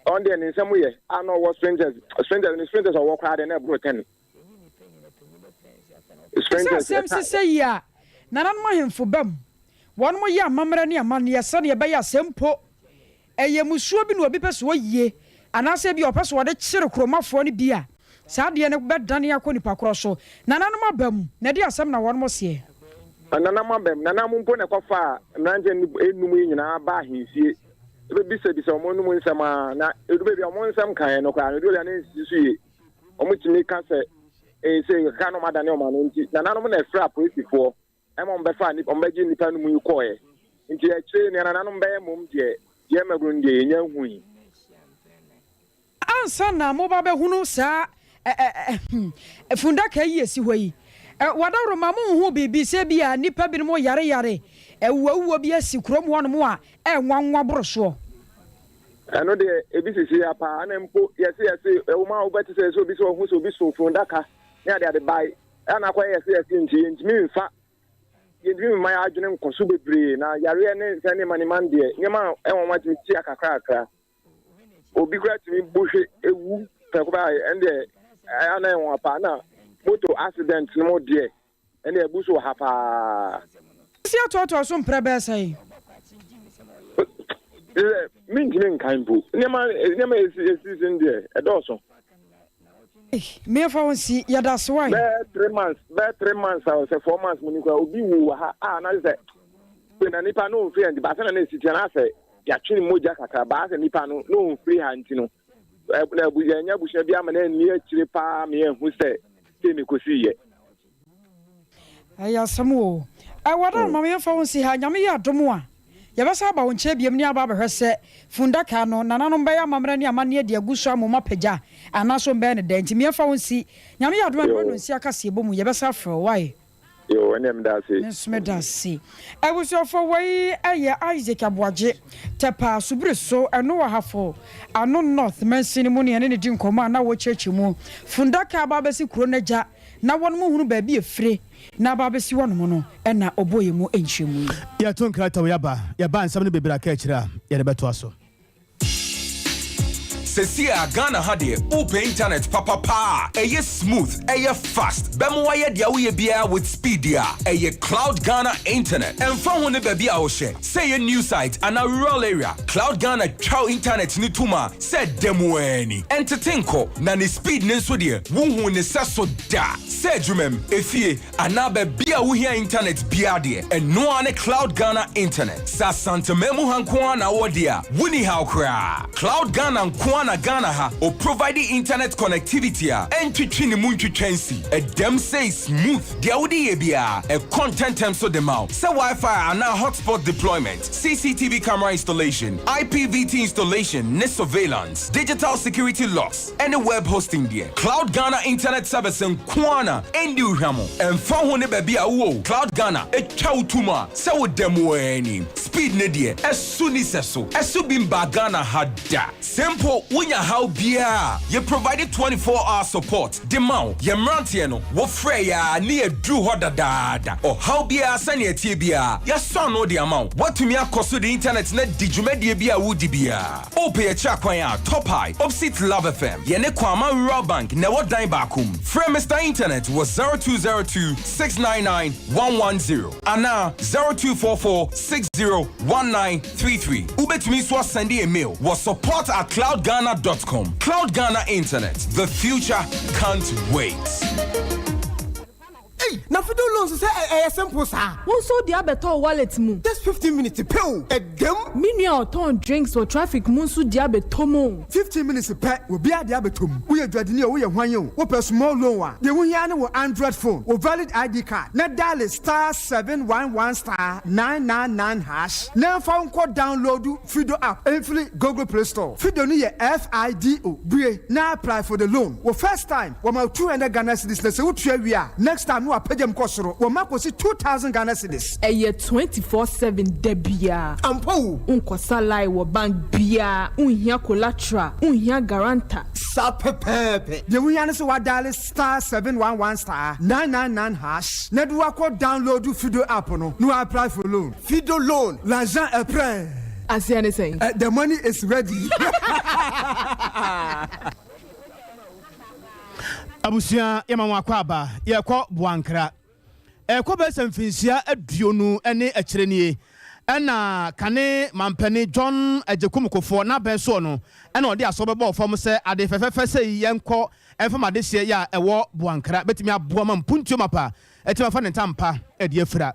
ɔn deɛ ne nsam yɛ a na ɔwɔ sprinters sprinters ne sprinters ɔwɔ koraa deɛ na ɛboro ten. Sɛ asɛm sesɛ yi a, nananom ahemfo ba mu. Wɔyɛ amammerɛ ne amanneɛ sɛdeɛ ɛbɛyɛ a sɛ mpo ɛyɛ mmusuo bi na obi pɛ sɛ ɔyie anaasɛ ebia ɔpɛ sɛ ɔde kyere kuromafoɔ no bi a, saa adeɛ no bɛdane akɔ nipa korɔ so. Nananom aba mu, na ɛdeɛn asɛm na wɔn seɛ? Nananom aba mu. Nananom mpo na ɛkɔfaa mmeranteɛ nnum yi nyinaa baa ahemfie bɛbisabisa wɔn anom nsɛm ara, na ɛdu baabi a wɔn nsɛm kaeɛ no koraa no, ɛdu baabi a na ɛnsisi so yie. Wɔtumi ka sɛ, Ee, sei kakra na wɔadane wɔn ano nti, nananom na ɛfrɛ apolisifoɔ ma wɔbɛfaa nnipa, wɔbɛgye nnipa no mu yi kɔeɛ. Nti akyire nea nananom bɛyɛ mmom deɛ. Deɛ magunu no deɛ yɛnnya nhui. Ansa na moreba abɛhunu saa fundaka yi a ɛsi hɔ yi, w'adaworoma monhuu biribi sɛ ebia nnipa binom yareyare, awuawuo bi asi kurom hɔnom a ɛnwanwa boro soɔ? Ɛno deɛ, ebi sisi ha paa, ɛna mpo yɛse yɛse, ɛwom a wobɛte sɛ sɛ obi sɛ ɔhu sɛ obi so fundaka ne adeade bae, ɛna akɔyɛ yɛse yɛse nti yɛntumi mfa yɛntumi mma yɛn adwene nkɔ so bebree, na yareɛ ne sɛ nneɛma nneɛma deɛ, nneɛma a ɛnwanwa tumi tia kakrakra. Obi koraa tumi bu hwe ewu prɛko pɛ a, ɛndeɛ ɛyɛ a na ɛnwanwa paa. Na moto accident no mu deɛ, ɛndeɛ abu so wɔ ha paa. Asi atoatoa so mprɛ bɛyɛ sɛn? Sɛ mentumi nkan mpo. Nneɛma nneɛma a esi esisi no deɛ ɛdɔɔso. Ei, meɛfa wo nsi, yɛda ase wai. Bɛyɛ 3 months, bɛyɛ 3 months a sɛ 4 months mu ni koraa, obi wu wɔ ha a na sɛ na nipa no nfiri ha nti baasa na na esi tia na asɛ yɛatwe ne mogya kakra baa sɛ nipa no na ɔnfiri ha nti no na abu yɛnyɛ abusua bi ama na ani akyire paa ma yɛnhu sɛ sei na ɛkɔsii yɛ. Ɛyɛ asɛm o. Ɛwɔ dɛ ma yɛmfa wo nsi ha. Nyame yɛ adom a, yɛbɛsan aba wo nkyɛn biom ne aba abɛhwɛ sɛ fundaka no, nananom bɛyɛ amammerɛ ne amanneɛ de agu so ama wɔn apagya anaasɛ wɔbɛyɛ no dɛn. Nti yɛmfa wo nsi. Nyame yɛ adom a, mmerɛ no nsi akaseɛbɔ mu, yɛbɛsan afrɛ wo. Wai? Yoo, ɛneɛ meda ase. Me nso meda ase. Abusuafoɔ, wei yɛ Isaac Aboagye, Tɛpaa, Subiri so, ɛno wɔ Ahafo Ano North mansini mu ne yɛne no di nkɔmmɔ a na wɔrekyerɛkyerɛ mu. Fundaka aba abɛsi kuro no agya na wɔnom hunu baabi a ɛfire na aba abɛsi hɔnom no na ɔbɔɔ yɛn mu nkyerɛmu yi. Yɛto nkratawa yi aba, yɛba nsɛm no bebree aka akyire a, yɛde bɛtoa so. Sesie a Ghana ha deɛ wopɛ internet papa paa a ɛyɛ smooth, ɛyɛ fast, bɛma wayɛ deɛ woyɛ biara with speed deɛ a, ɛyɛ Cloud Ghana Internet. Ɛmfa ho ne baabi a wohyɛ, sɛ ɛyɛ new site anaa rural area, Cloud Ghana twa wo internet no tom a sɛ da mu ara ni. Ɛntete nkɔ, na ne speed no nso deɛ wonhuu ne sɛso da. Sɛ adwumam, efie, anaa baabi a wohia internet biara deɛ, ɛno ara ne Cloud Ghana Internet. Sɛ Asanteman mu ha nko ara na wowɔ deɛ a, wonni haw koraa. Cloud Ghana nko ara na Ghana ha ɔprovide internet connectivity a ɛntwetwe ne mu ntwitwa nsi. Ɛdam sei smooth, deɛ wode yɛ biara, ɛkɔ ntɛntɛm so de ma wo. Sɛ Wi-Fi anaa hotspot deployment, CCTV camera installation, IPVT installation ne surveillance, digital security locks, ne web hosting deɛ, Cloud Ghana Internet Service nko ara na ɛndi wo hwam. Ɛmfa ho ne baabi a wowɔ o, Cloud Ghana twa wo tom a sɛ woda mu ara ni. Speed no deɛ, ɛso nni sɛso. Ɛso bi mbaa Ghana ha da. Sɛ mpo wonya haw biara a, yɛ provide 24 hour support de ma wo. Yɛn mmeranteɛ no, wofrɛ yɛn a ne yɛaduru hɔ dadaada. Ɔhaw biara sɛnea ɛteɛ biara, yɛasɔ ano de ama wo. Woatumi akɔ so de internet no adi dwumadie bi a woredi biara. Wopɛ yɛn akyiri akwan a, Top High, opposite Love FM, yɛne Kwama Rural Bank na ɛwɔ dan baako mu. Frɛ Mister Internet wɔ 0202 699 110 anaa 0244 60 1933. Wobɛtumi nso asɛnde yɛn mail wɔ support at cloudghana dot com. Cloud Ghana Internet, the future can't wait. Ei na fido loans sɛ ɛyɛ simple saa. Wo nso wode abɛtɔ wo wallet mu. Just 15 minutes pɛ o, ɛdam. Me nua a ɔtɔn drinks wɔ traffic mu nso de abɛtɔ mu o. 15 minutes pɛ, obiara de abɛtɔ mu. Woyɛ dwadini o, woyɛ hwan o, wopɛ small loan a, deɛ wohia ne wo Android phone, wo valid ID card na dial *711*999# na mfa wo nkɔ download Fido app mfiri Google Play Store. Fido no yɛ Fido. Bue na apply for the loan. Wo first time, wɔma 200 Ghana cedis, na sɛ wotua wie a, next time no wapagya mu kɔ soro, wɔma kɔsi 2000 Ghana cedis. Ɛyɛ 24/7 da biara. Ampa o. Wonkɔsa line wɔ bank biara, wonhia collateral, wonhia guarantor. Saa pɛpɛɛpɛ. Deɛ wohia ne sɛ wadial *711*999# na de wakɔ download Fido app no na wa apply for loan. Fido loan, l'argent est prêt. Aseɛ ne sɛn? The money is ready. Abusua, yɛma wɔn akɔ aba. Yɛkɔ Boankra. Ɛkɔ bɛyɛ sɛ mfinhyia 20 ne akyire nie ɛna kane mampanin John Agyekum Kufuor n'abɛn soɔ no ɛna ɔde asɔ bɛbɔɔ fam sɛ ade fɛfɛɛfɛ sɛ yi yɛnkɔ ɛmfa ma adehyeɛ yɛ a ɛwɔ Boankra bɛtumi aboa ma mpuntuo mapa atumi afa ne ntampa de afira.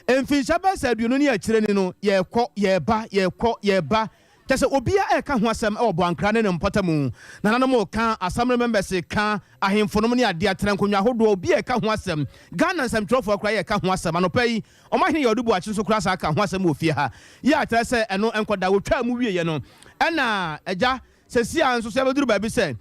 Mfinhyia bɛyɛ sɛ 20 ne akyire ni no, yɛkɔ, yɛba, yɛkɔ, yɛba. Kyerɛ sɛ obiara reka ho asɛm wɔ Boankra ne ne mpɔtamu. Nananom reka, Assembly members reka, ahemfo nom ne adeɛ, atena nkonnwa ahodoɔ, obiara reka ho asɛm. Ghana nsɛmtwerɛfoɔ koraa yɛreka ho asɛm. Anɔpa yi, Ɔmanhene Yaw Adu Boakye nso koraa san ka ho asɛm wɔ fie ha. Yɛ a kyerɛ sɛ ɛno nkɔda. Wɔtwaa mu wieeɛ no, ɛna agya Seesei ara nso, sɛ yɛbɛduru baabi sɛ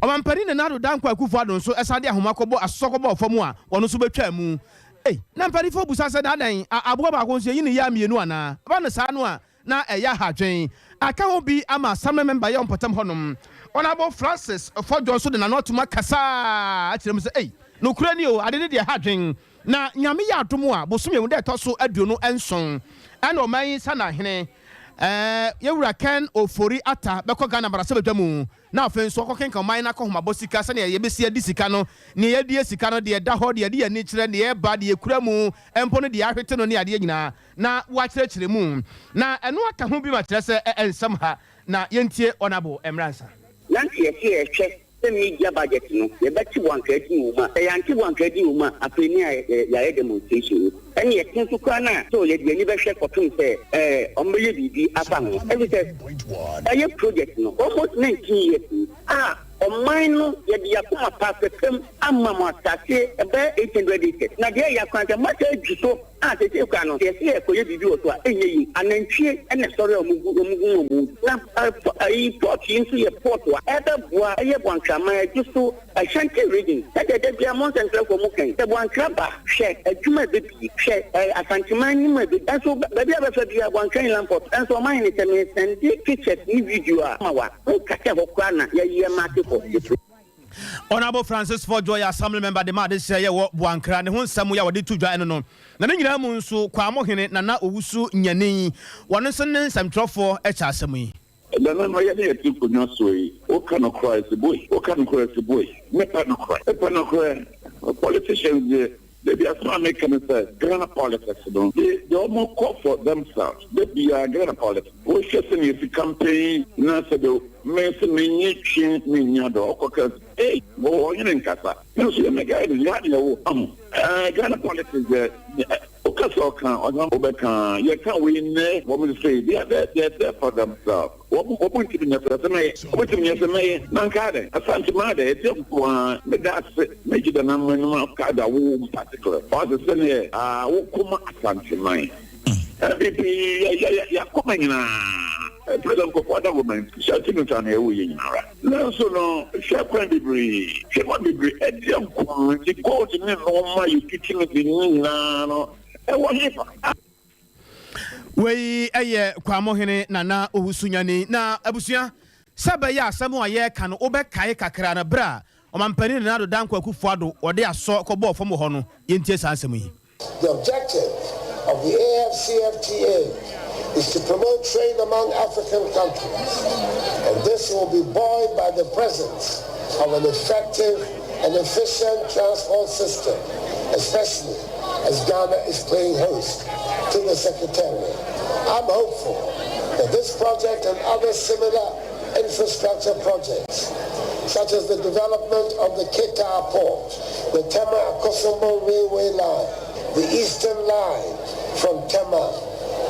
Ɔmampanin Nana Addo Dankwa Akufo Addo nso san de ahoma kɔbɔ asosɔ kɔbɔɔ fam a, ɔno nso bɛtwaa mu. Ei, na mpanimfoɔ bisa sɛ, na adɛn, aboa baako nso yɛyi ne yea mmienu anaa? Ɛba no saa no a, na ɛyɛ ahadwen. Aka ho bi ama Assembly member yɛ ɔmpɔtam hɔnom, Honourable Francis Fodjo nso de n'ano atom akasa akyerɛ mu sɛ, Ei, nokorɛ ni o, ade no deɛ ɛha adwen. Na Nyame yɛ adom a, bosome mu da ɛtɔ so 27 ɛna ɔman yi Sanahene, Yɛwura Ken Ofori Atta bɛkɔ Ghana mmarahyɛbadwa mu na afei nso wakɔkenkan ɔman no akɔhomabɔ sika, sɛnea yɛbɛsi adi sika no, nea yɛadi sika no, deɛ ɛda hɔ, deɛ yɛde yɛn ani kyerɛ, deɛ ɛreba, deɛ yɛkura mu mpo ne deɛ ahwete no ne adeɛ nyinaa na wakyerɛkyerɛ mu. Na ɛno aka ho bi ma kyerɛ sɛ nsɛm ha na yɛntie Honourable Mmeransa. Na nka yɛse yɛhwɛ sɛ media budget no yɛbɛte Boankra din wɔ mu a, sɛ yɛante Boankra din wɔ mu a, afei ne yɛayɛ demonstration no. Ɛne yɛte nso koraa no a, so yɛde yɛn ani bɛhwɛ kɔpem sɛ wɔbɛyɛ biribi afa ho. Ɛfiri sɛ ɛyɛ project no almost 19 years ni a ɔman no yɛde yɛn akoma pa pɛpɛm ama mo asase ɛbɛyɛ 800 acres. Na deɛ ɛyɛ koraa sɛ moasan adwi so. A Seesei koraa no, sɛ yɛse yɛrekɔyɛ biribi wɔ so a, ɛnyɛ yie. Anantwie na ɛsɔre a wɔgu wɔn gu wɔn mu. Na ayi port yi nso yɛ port a ɛbɛboa ɛyɛ Boankraman, Adwo so, Ashanti region. Sɛdeɛ da biara mo nsɛntwerɛfoɔ mo ka yi, sɛ Boankra ba a, hwɛ adwuma a ɛbɛbie, hwɛ ɛɛ Asanteman anim a ɛbɛbie. Nso baabi a wobɛfa biara, Boankra Inland Port. Nso ɔmanhene, sɛ mesɛnde pictures ne video a ma wo a, wonka sɛ ɛhɔ koraa na yɛyɛ market for the project. Honourable Francis Fordjour yɛ Assembly Member de ma adesrɛ yɛ wɔ Boankra. Ne ho nsɛm yɛ a wɔde to dwa ɛno no. Na ne nyinaa mu nso, Kwamohene Nana Owusu Nyani, wɔno nso ne nsɛmtwerɛfoɔ kyɛ asɛm yi. Nana no yɛne yɛte nkonwa soɔ yi woka nokorɛ a ɛse boi woka nokorɛ a ɛse boi mepɛ nokorɛ mepɛ nokorɛ politicians deɛ dabi asɛm a meka ne sɛ Ghana politics no they they ɔmo kɔ for themselves da biara Ghana politics wohwɛ sɛnea yɛsi campaign na sɛdeɛ me se menye twe mennya dɔ ɔkɔ ka ei wɔ ɔhene nkasa me nso yɛ me guide yɛ ha ne yɛwo ahu ɛɛ Ghana politics deɛ woka sɛ ɔka ɔsan wobɛka yɛka wei nnɛ wɔn say they are there they are there for themselves wɔn wɔn ntumi nyɛ sɛ sɛ mɛyɛ wɔn ntumi nyɛ sɛ mɛyɛ na nka dɛ asante maa dɛ ɛdi nko ara meda ase mɛgye da na mɛnum aka da wo in particular ɔsɛ sɛ neɛ aa wokoma asante man NPP yɛ yɛ yɛ yɛakoma nyinaa president Kufuor adaworoma nti hyɛ ati no sa na ɛwɔ yɛ nyinara nanso no hwɛ kwan bebree hwɛ kwan bebree ɛdeɛ nko ara nti gold ne nnoɔma yɛtutu no de ne nyinaa no ɛwɔ hefa. Wei yɛ Kwamohene Nana Owusu-Nyani. Na abusua, sɛ ɛbɛyɛ a asɛm a yɛreka no wobɛkae kakra no, berɛ a Ɔmampanin Nana Addo Dankwa Akufo-Addo ɔde asɔ kɔbɔɔ fam wɔ hɔ no, yɛntie saa nsɛm yi. The objective of the AfCFTA is to promote trade among African countries, and this will be buoyed by the presence of an effective and efficient transport system, especially as Ghana is playing host to the Secretariat. I'm hopeful that this project and other similar infrastructure projects, such as the development of the Keta Port, the Tema-Akosombo Railway Line, the Eastern Line from Tema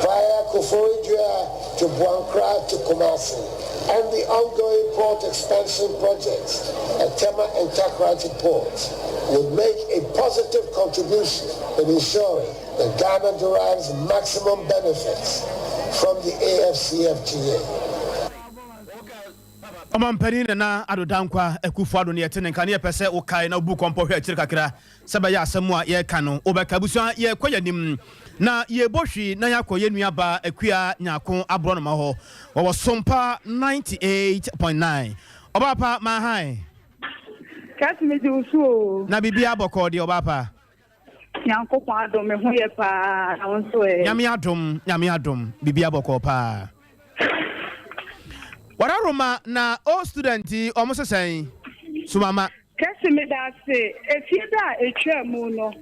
via Koforidua to Boankra to Kumasi, and the ongoing port expansion projects at Tema and Takoradi ports would make a positive contribution in ensuring that Ghana derives maximum benefits from the AfCFTA. Ɔmanpanin Nana Addo Dankwa Akufo-Addo ne yɛte ne nka ne yɛpɛ sɛ wokae na wobu kɔmpɔ hwɛ akyiri kakra sɛ ɛbɛyɛ asɛm a yɛreka no wobɛka. Abusua yɛrekɔ yɛn anim na yɛrebɔ hwi na yɛakɔ yɛn nua baa Akua Nyarko Aborɔnoma hɔ. Wɔwɔ Sompa 98.9. Ɔbaa pa, Maahan. Kɛse megye wo so oo. Na biribiara bɔkɔɔ deɛ ɔbaa pa? Nyankopɔn adom me ho yɛ paa na wo nso ɛ? Nyame adom, Nyame adom, biribiara bɔkɔɔ paa. Wararoma na old student yi ɔmo se sɛn? Sumama. Kɛse meda ase. Efie da a etwaa mu no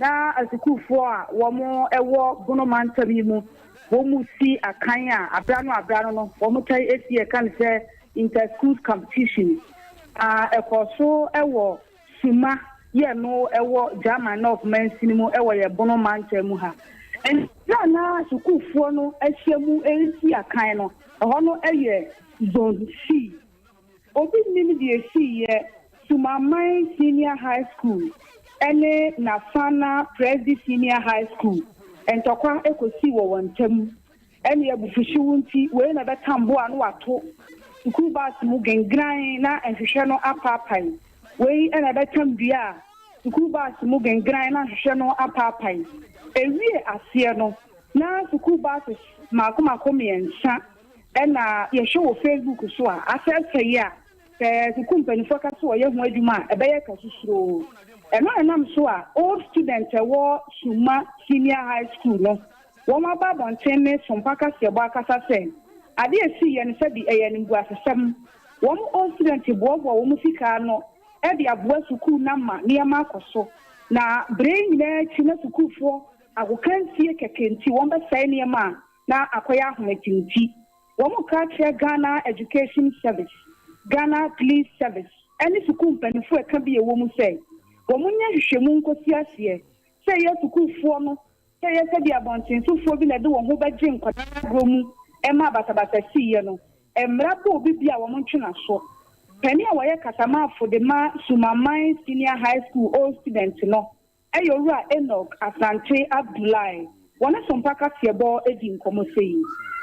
na asukuufoɔ a wɔn wɔ Bono mantam yi mu wɔn mu si akan a abere ano abere ano no wɔn tae si ɛka no sɛ Inter Schools Competition a ɛkɔɔ so wɔ Suma yɛ no wɔ German North mansini mu wɔ yɛn Bono mantam mu ha. Ɛberɛ a na sukuufoɔ no ahyia mu resi akan no, Ɛhɔ no yɛ Zone C. Obi nnim deɛ ɛsiiɛ, Sumaman Senior High School ne Nafana Presby Senior High School ntɔkwa kɔsii wɔ wɔn ntam. Ɛne abufuhyew nti, wei na ɛbɛtam bo a na wato sukuu bus mu gengran na nhwehwɛ no apaapae. Wei na ɛbɛtam dua a sukuu bus mu gengran na nhwehwɛ no apaapae. Ewie aseɛ no, na sukuu buses mmaako mmaako mmiɛnsa na yɛhwɛ wɔ Facebook so a asɛesɛe a sɛ sukuu mpanimfoɔ ka sɛ wɔyɛ ho adwuma a, ɛbɛyɛ kasusuro. Ɛno na ɛnam so a old student a ɛwɔ Suma Senior High School no Wɔaba abɔnten ne Sompa kaseɛbɔ akasa sɛ, ade a esiiɛ no sɛbi ɛyɛ animguasesɛm. Wɔn old student boaboa wɔn sika ano de aboa sukuu no ama nneɛma akɔ so. Na bere yi nyinaa akyi na sukuufoɔ agokansie kɛkɛ nti wɔbɛsɛe nneɛma a na akɔyɛ ahomete nti. Wɔka akyerɛ Ghana Education Service, Ghana Police Service ne sukuu mpaninfoɔ a ɛka bi a ɛwɔ mu sɛ wɔnyɛ nhwehwɛmu nkɔsi aseɛ sɛ ɛyɛ sukuufoɔ no Sɛ ɛyɛ sɛ bi abɔntensofoɔ bi na ɛde wɔn ho bɛgye nkwadaa agorɔ mu maa basabasa siiɛ no, mmara bɔ obi bi a wɔntwe n'aso. Panin a ɔyɛ kasamafo de ma Sumaman Senior High School Old Student no yɛ Owura Enoch Asante Abdulai. Wɔne Sompa Kaseɛbɔ di nkɔmmɔ sei.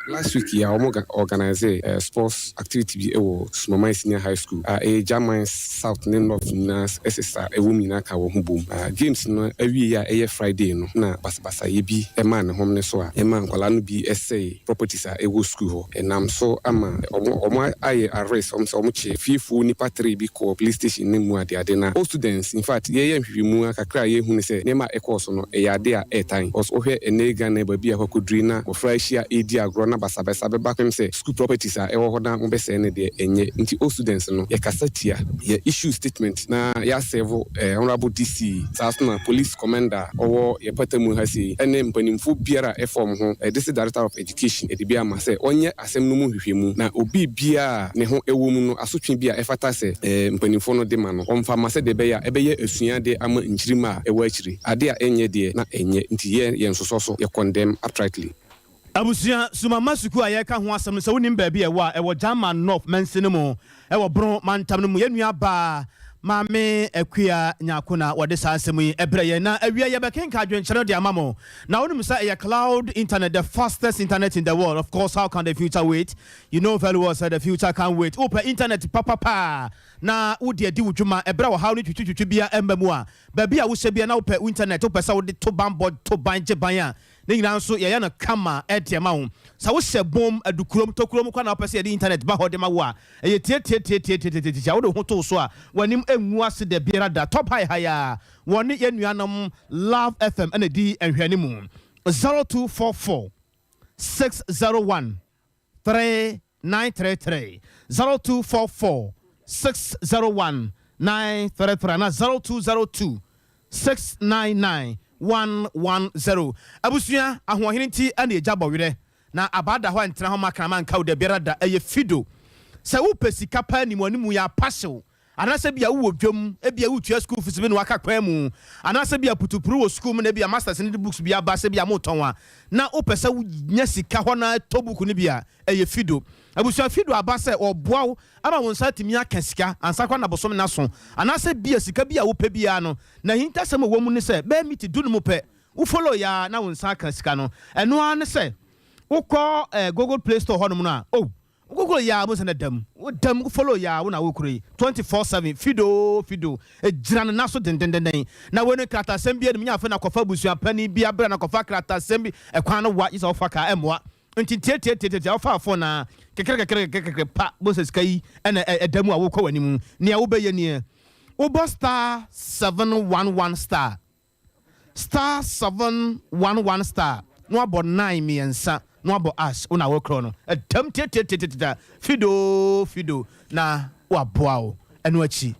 Last week yi a wɔn organise sports activity bi wɔ Sumaman Senior High School a ɛyɛ Gyaman South ne North nyinaa sesa a ɛwom nyinaa ka wɔn ho bom. Games no awiei a ɛyɛ Friday no na basabasayɛ bi maa ne hom no so a ɛmaa nkwadaa no bi sɛe properties a ɛwɔ sukuu hɔ. Ɛnam so ama wɔn ayɛ arrest wɔn sɛ wɔn kye fiefoɔ nnipa tree bi kɔɔ police station no mu adeade na all students in fact yɛyɛ nhwehwɛmu a kakra a yɛhu ne sɛ nneɛma a ɛkɔɔ so no ɛyɛ ade a ɛɛtan cos wohwɛ ɛnnɛ yi Ghana baabi a ɛkɔ akɔduru yi na mmɔfra ahyia redi agorɔ na basabasa bɛba kɔpem sɛ School properties a ɛwɔ hɔ na mobɛsɛe no deɛ ɛnyɛ nti all students no yɛkasa tia, yɛ issue statement na yɛasɛvo Honourable DC saa nso na Police Commander a ɔwɔ yɛ pata mu ha sei ɛne mpanimfoɔ biara a ɛfa wɔn ho District Director of Education ɛde bi ama sɛ ɔnyɛ asɛm no mu nhwehwɛmu na obi biara a ne ho ɛwɔ mu no asotwe bi a ɛfata sɛ mpanimfoɔ no de ma no ɔmfa ma sɛdeɛ ɛbɛyɛ a ɛbɛyɛ asuadeɛ ama nkyirimma a ɛwɔ akyire. Adeɛ a ɛnyɛ deɛ na ɛnyɛ nti yɛ yɛnsosɔ so yɛ condemn uprightly. Abusua, Sumama Sukuu a yɛreka ho asɛm no, sɛ wonim baabi a ɛwɔ a, ɛwɔ German North mansini mu, ɛwɔ Brno mantam no mu. Yɛn nua baa Maame Akua Nyarko na wɔde saa nsɛm yi brɛ yɛn. Na awia yɛbɛkenkan adwenkyerɛ no de ama mo. Na wonim sɛ ɛyɛ cloud internet, the fastest internet in the world. Of course, how can the future wait? You know very well sɛ the future can't wait. Wopɛ internet papapa na wode adi wo dwuma ɛberɛ a ɔhaw ne twitwitwitwi biara mma mu a, baabi a wohyɛ biara na wopɛ wo internet, wopɛ sɛ wode to banbɔ, to ban, gye ban a, Ne nyinaa nso yɛyɛ no kama de ma wo. Sɛ wohyɛ bom, adukurom, tokurom koraa na wopɛ sɛ yɛde intanɛt ba hɔ de ma wo a, ɛyɛ tiatiatiatiatiatia. Wode wo ho to so a, w'anim ngu ase da biara da. Top High ha yi ara, wɔne yɛn nuanom Love FM na ɛdi nhwɛanimu. 0244 601 3933, 0244 601 933 anaa 0202 699 110. Abusua, ahoɔhene nti na egya bɔ werɛ, na abaa da hɔ a ntena hɔ mma kraman nka wo dabiara da. Ɛyɛ fido. Sɛ wopɛ sika paa animuanimu yɛ apahyew. Anaasɛ ebia wowɔ dwam, ebia woretua sukuu fees bi na woaka kwan mu, anaasɛ ebia putupru wɔ sukuu mu na ebia masters no de books bi aba sɛ ebia motɔn a, na wopɛ sɛ wunya sika hɔ na tɔ book no bi a, ɛyɛ Fido. Abusua Fido aba sɛ ɔboa wo ama wo nsa atumi aka sika ansa koraa na bosome no aso, anaasɛ ebia sika bi a wopɛ biara no. N'ahintasɛm a ɛwɔ mu ne sɛ, bɛyɛ miti dunum pɛ, wo follow yɛ ara na wo nsa aka sika no. Ɛno ara ne sɛ wokɔ Google Play Store hɔnom no a, oh, Wo google yaa mo sɛ na dam wo dam wo follow yaa wo na wo kuro yi 24/7 fido fido egyina ne nan so dendendenden na wei no nkratasɛm bi anim nyɛ afei na kɔfa abusua panin bi abira na kɔfa kratasɛm bi ɛkwan no wa yi sɛ wofa kaa ɛmmoa nti tiatiatiatia wofa phone na kekere kekere kekere kekere pa bo sɛ sika yi ɛna ɛda mu a wokɔ w'anim nea wobɛyɛ nie wobɔ star 711 star Star 711 star na wabɔ nine mmiɛnsa na wabɔ ash wo na wokorɔ no ɛdam tiatiatiatiatia fido fido na waboa wo ɛno akyi.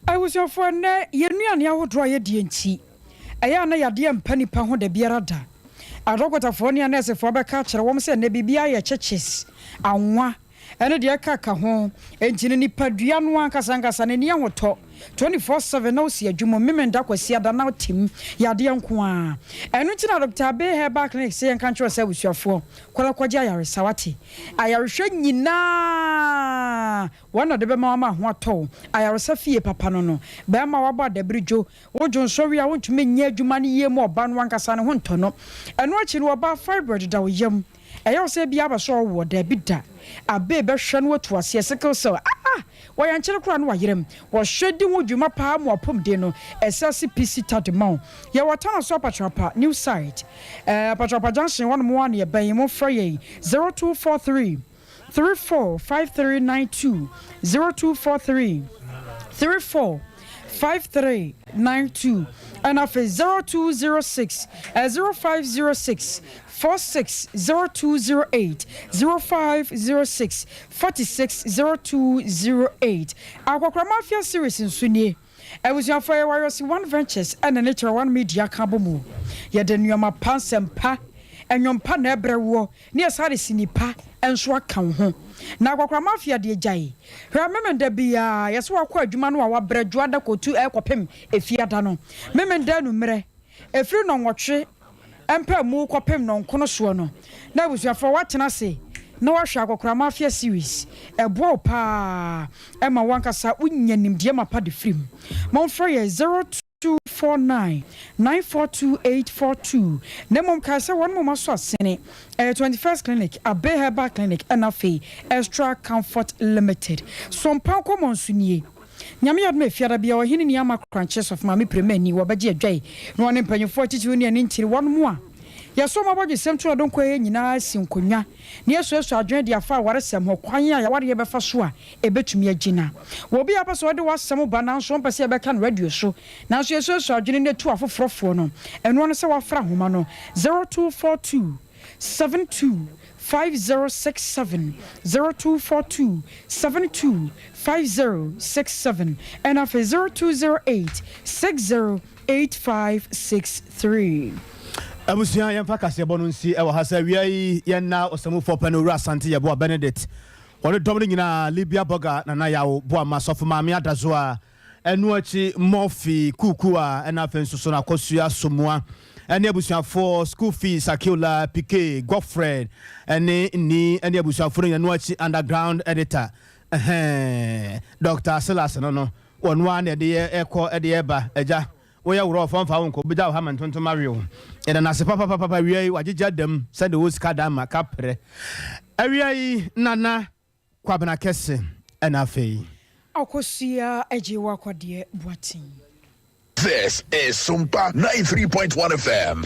Abusuafoɔ ɛnnɛ yɛn nnuane ahodoɔ a yɛdie nti ɛyɛ a na yadeɛ mpa nipa ho dabiara da. Adɔkotafoɔ ne anɛɛsefoɔ bɛka akyerɛ wɔn sɛ ɛnnɛ biribiara yɛ kyekyes, anwa. Ɛne deɛ ɛkaka ho. Enti no nipadua no ankasa ankasa no nni ahotɔ. 24/7 na wosi adwuma mu, Memenda Kwasiada na wote mu, yadeɛ nko ara. Ɛno nti na Doctor Abbey Herbal Clinic se yɛnka nkyerɛ wo sɛ abusuafoɔ, kɔ na kɔgye ayaresa, wate? Ayarehwɛ nyinaa wɔn na wɔde bɛma wo ama ho atɔ wo. Ayaresa fie papa no no, bɛrima a wabɔ adabiri Wo dwonsɔ wie a wontumi nyɛ adwuma no yie ma ɔba no ankasa ne ho ntɔ no. Ɛno akyi no ɔbaa fibroid da wo yam. Ɛyɛ wo sɛ ebia aba sɛ ɔwoɔ? Daabi da. Abbey bɛhwɛ na watu aseɛ. Sickle cell, ah! Wɔyɛ nkyene koraa na wayerɛm. Wɔhwɛ di ho dwuma paa ma w'apɔmuden no ɛsɛ ase pisi ta de ma wo. Yɛwɔ Tanaso Apatrapa, New Site, eh, Apatrapa Junction hɔnom ara na yɛbɛn. Momfrɛ yɛn 0243 34 5392 0243 34 5392 ɛna afei 0206 0506 46 0208 0506 46 0208. Akɔkora Mafia series nso nie. Abusuafoɔ, yɛwɔ Ayɔse One Ventures ɛna ne Kyerɛ One Media ka abɔ mu. Yɛde nnoɔma pa, nsɛm pa, nnwom pa na ɛbrɛ woɔ ne yɛsan de sini pa nso aka wo ho. Na Akɔkora Mafia deɛ gyae. Hwɛ Memenda biara yɛse wakɔ adwuma no a wabrɛ dwoada kɔtu ɛkɔpem Efiada no. Memenda anummerɛ ɛfiri nnɔnwɔtwe mpamu kɔpem nnɔnkono soɔ no, na abusuafoɔ woatena ase na woahwɛ Akɔkora Mafia series. Ɛboa wo paa ɛma wo ankasa wonya nimdeɛ mapa de firi mu. Momfrɛ yɛn 0249 942 842. Na mmom kae sɛ wɔn moma so asene ɛyɛ 21st Clinic, Abbey Herbal Clinic ɛna afei Extra Comfort Limited. Sompa nkɔmmɔ nso nie. Nyame yɛ adom a Efiada biara Ɔhene Nii Ama Korankye Sɔfo Maame Premani wɔbɛgye adwae na ɔne mpanyimfoɔ atitiriw ne anintini wɔnom a yɛsɔ wɔn abɔdwesɛm to adonkɔ yɛ nyinaa asi nkonnwa na yɛasuasua adwene de afa awaresɛm ho kwan a yɛawareɛ bɛfa so a ɛbɛtumi agyina. Wɔ obi a wopɛ sɛ ɔde w'asɛm ba nanso ɔmpɛ sɛ yɛbɛka no radio so nanso yɛsuasua adwene na ɛtu afoforɔfoɔ no, ɛno ara ne sɛ woafrɛ ahoma no 0242 72 5067 0242 72 5067 ɛna afei 0208 608563. Abusua yɛmfa kaseɛbɔ no nsi wɔ ha sɛ awia yi yɛnna ɔsamufoɔ pɛ no Owura Asante Yeboah Benedict wɔne dɔm no nyinaa Libya Burger Nana Yaw Boama Sɔfo Maame Adazoa Ɛno akyi Murphy Kuku a ɛna afei nso so no Akosua Somoa ɛne abusuafoɔ School Fees Akiola Pike Godfred ɛne Nni ɛne abusuafoɔ no nyinaa ɛno akyi Underground Editor ɛhɛɛ Doctor Silas no no wɔno ara na ɛde yɛ ɛkɔ ɛde ɛba agya woyɛ worɔ ɔfɔ mfa wo nkɔ obɛgya wo ha ma ntontom awe wo yɛda no ase papapapa awia yi wagyegye adam sɛdeɛ ɔwɔ sika da ama kaprɛ awia yi Nana Kwabena kɛse ɛna afei. Akosua Agyewakwadeɛ Boateng. This is Sumpa 93.1 FM.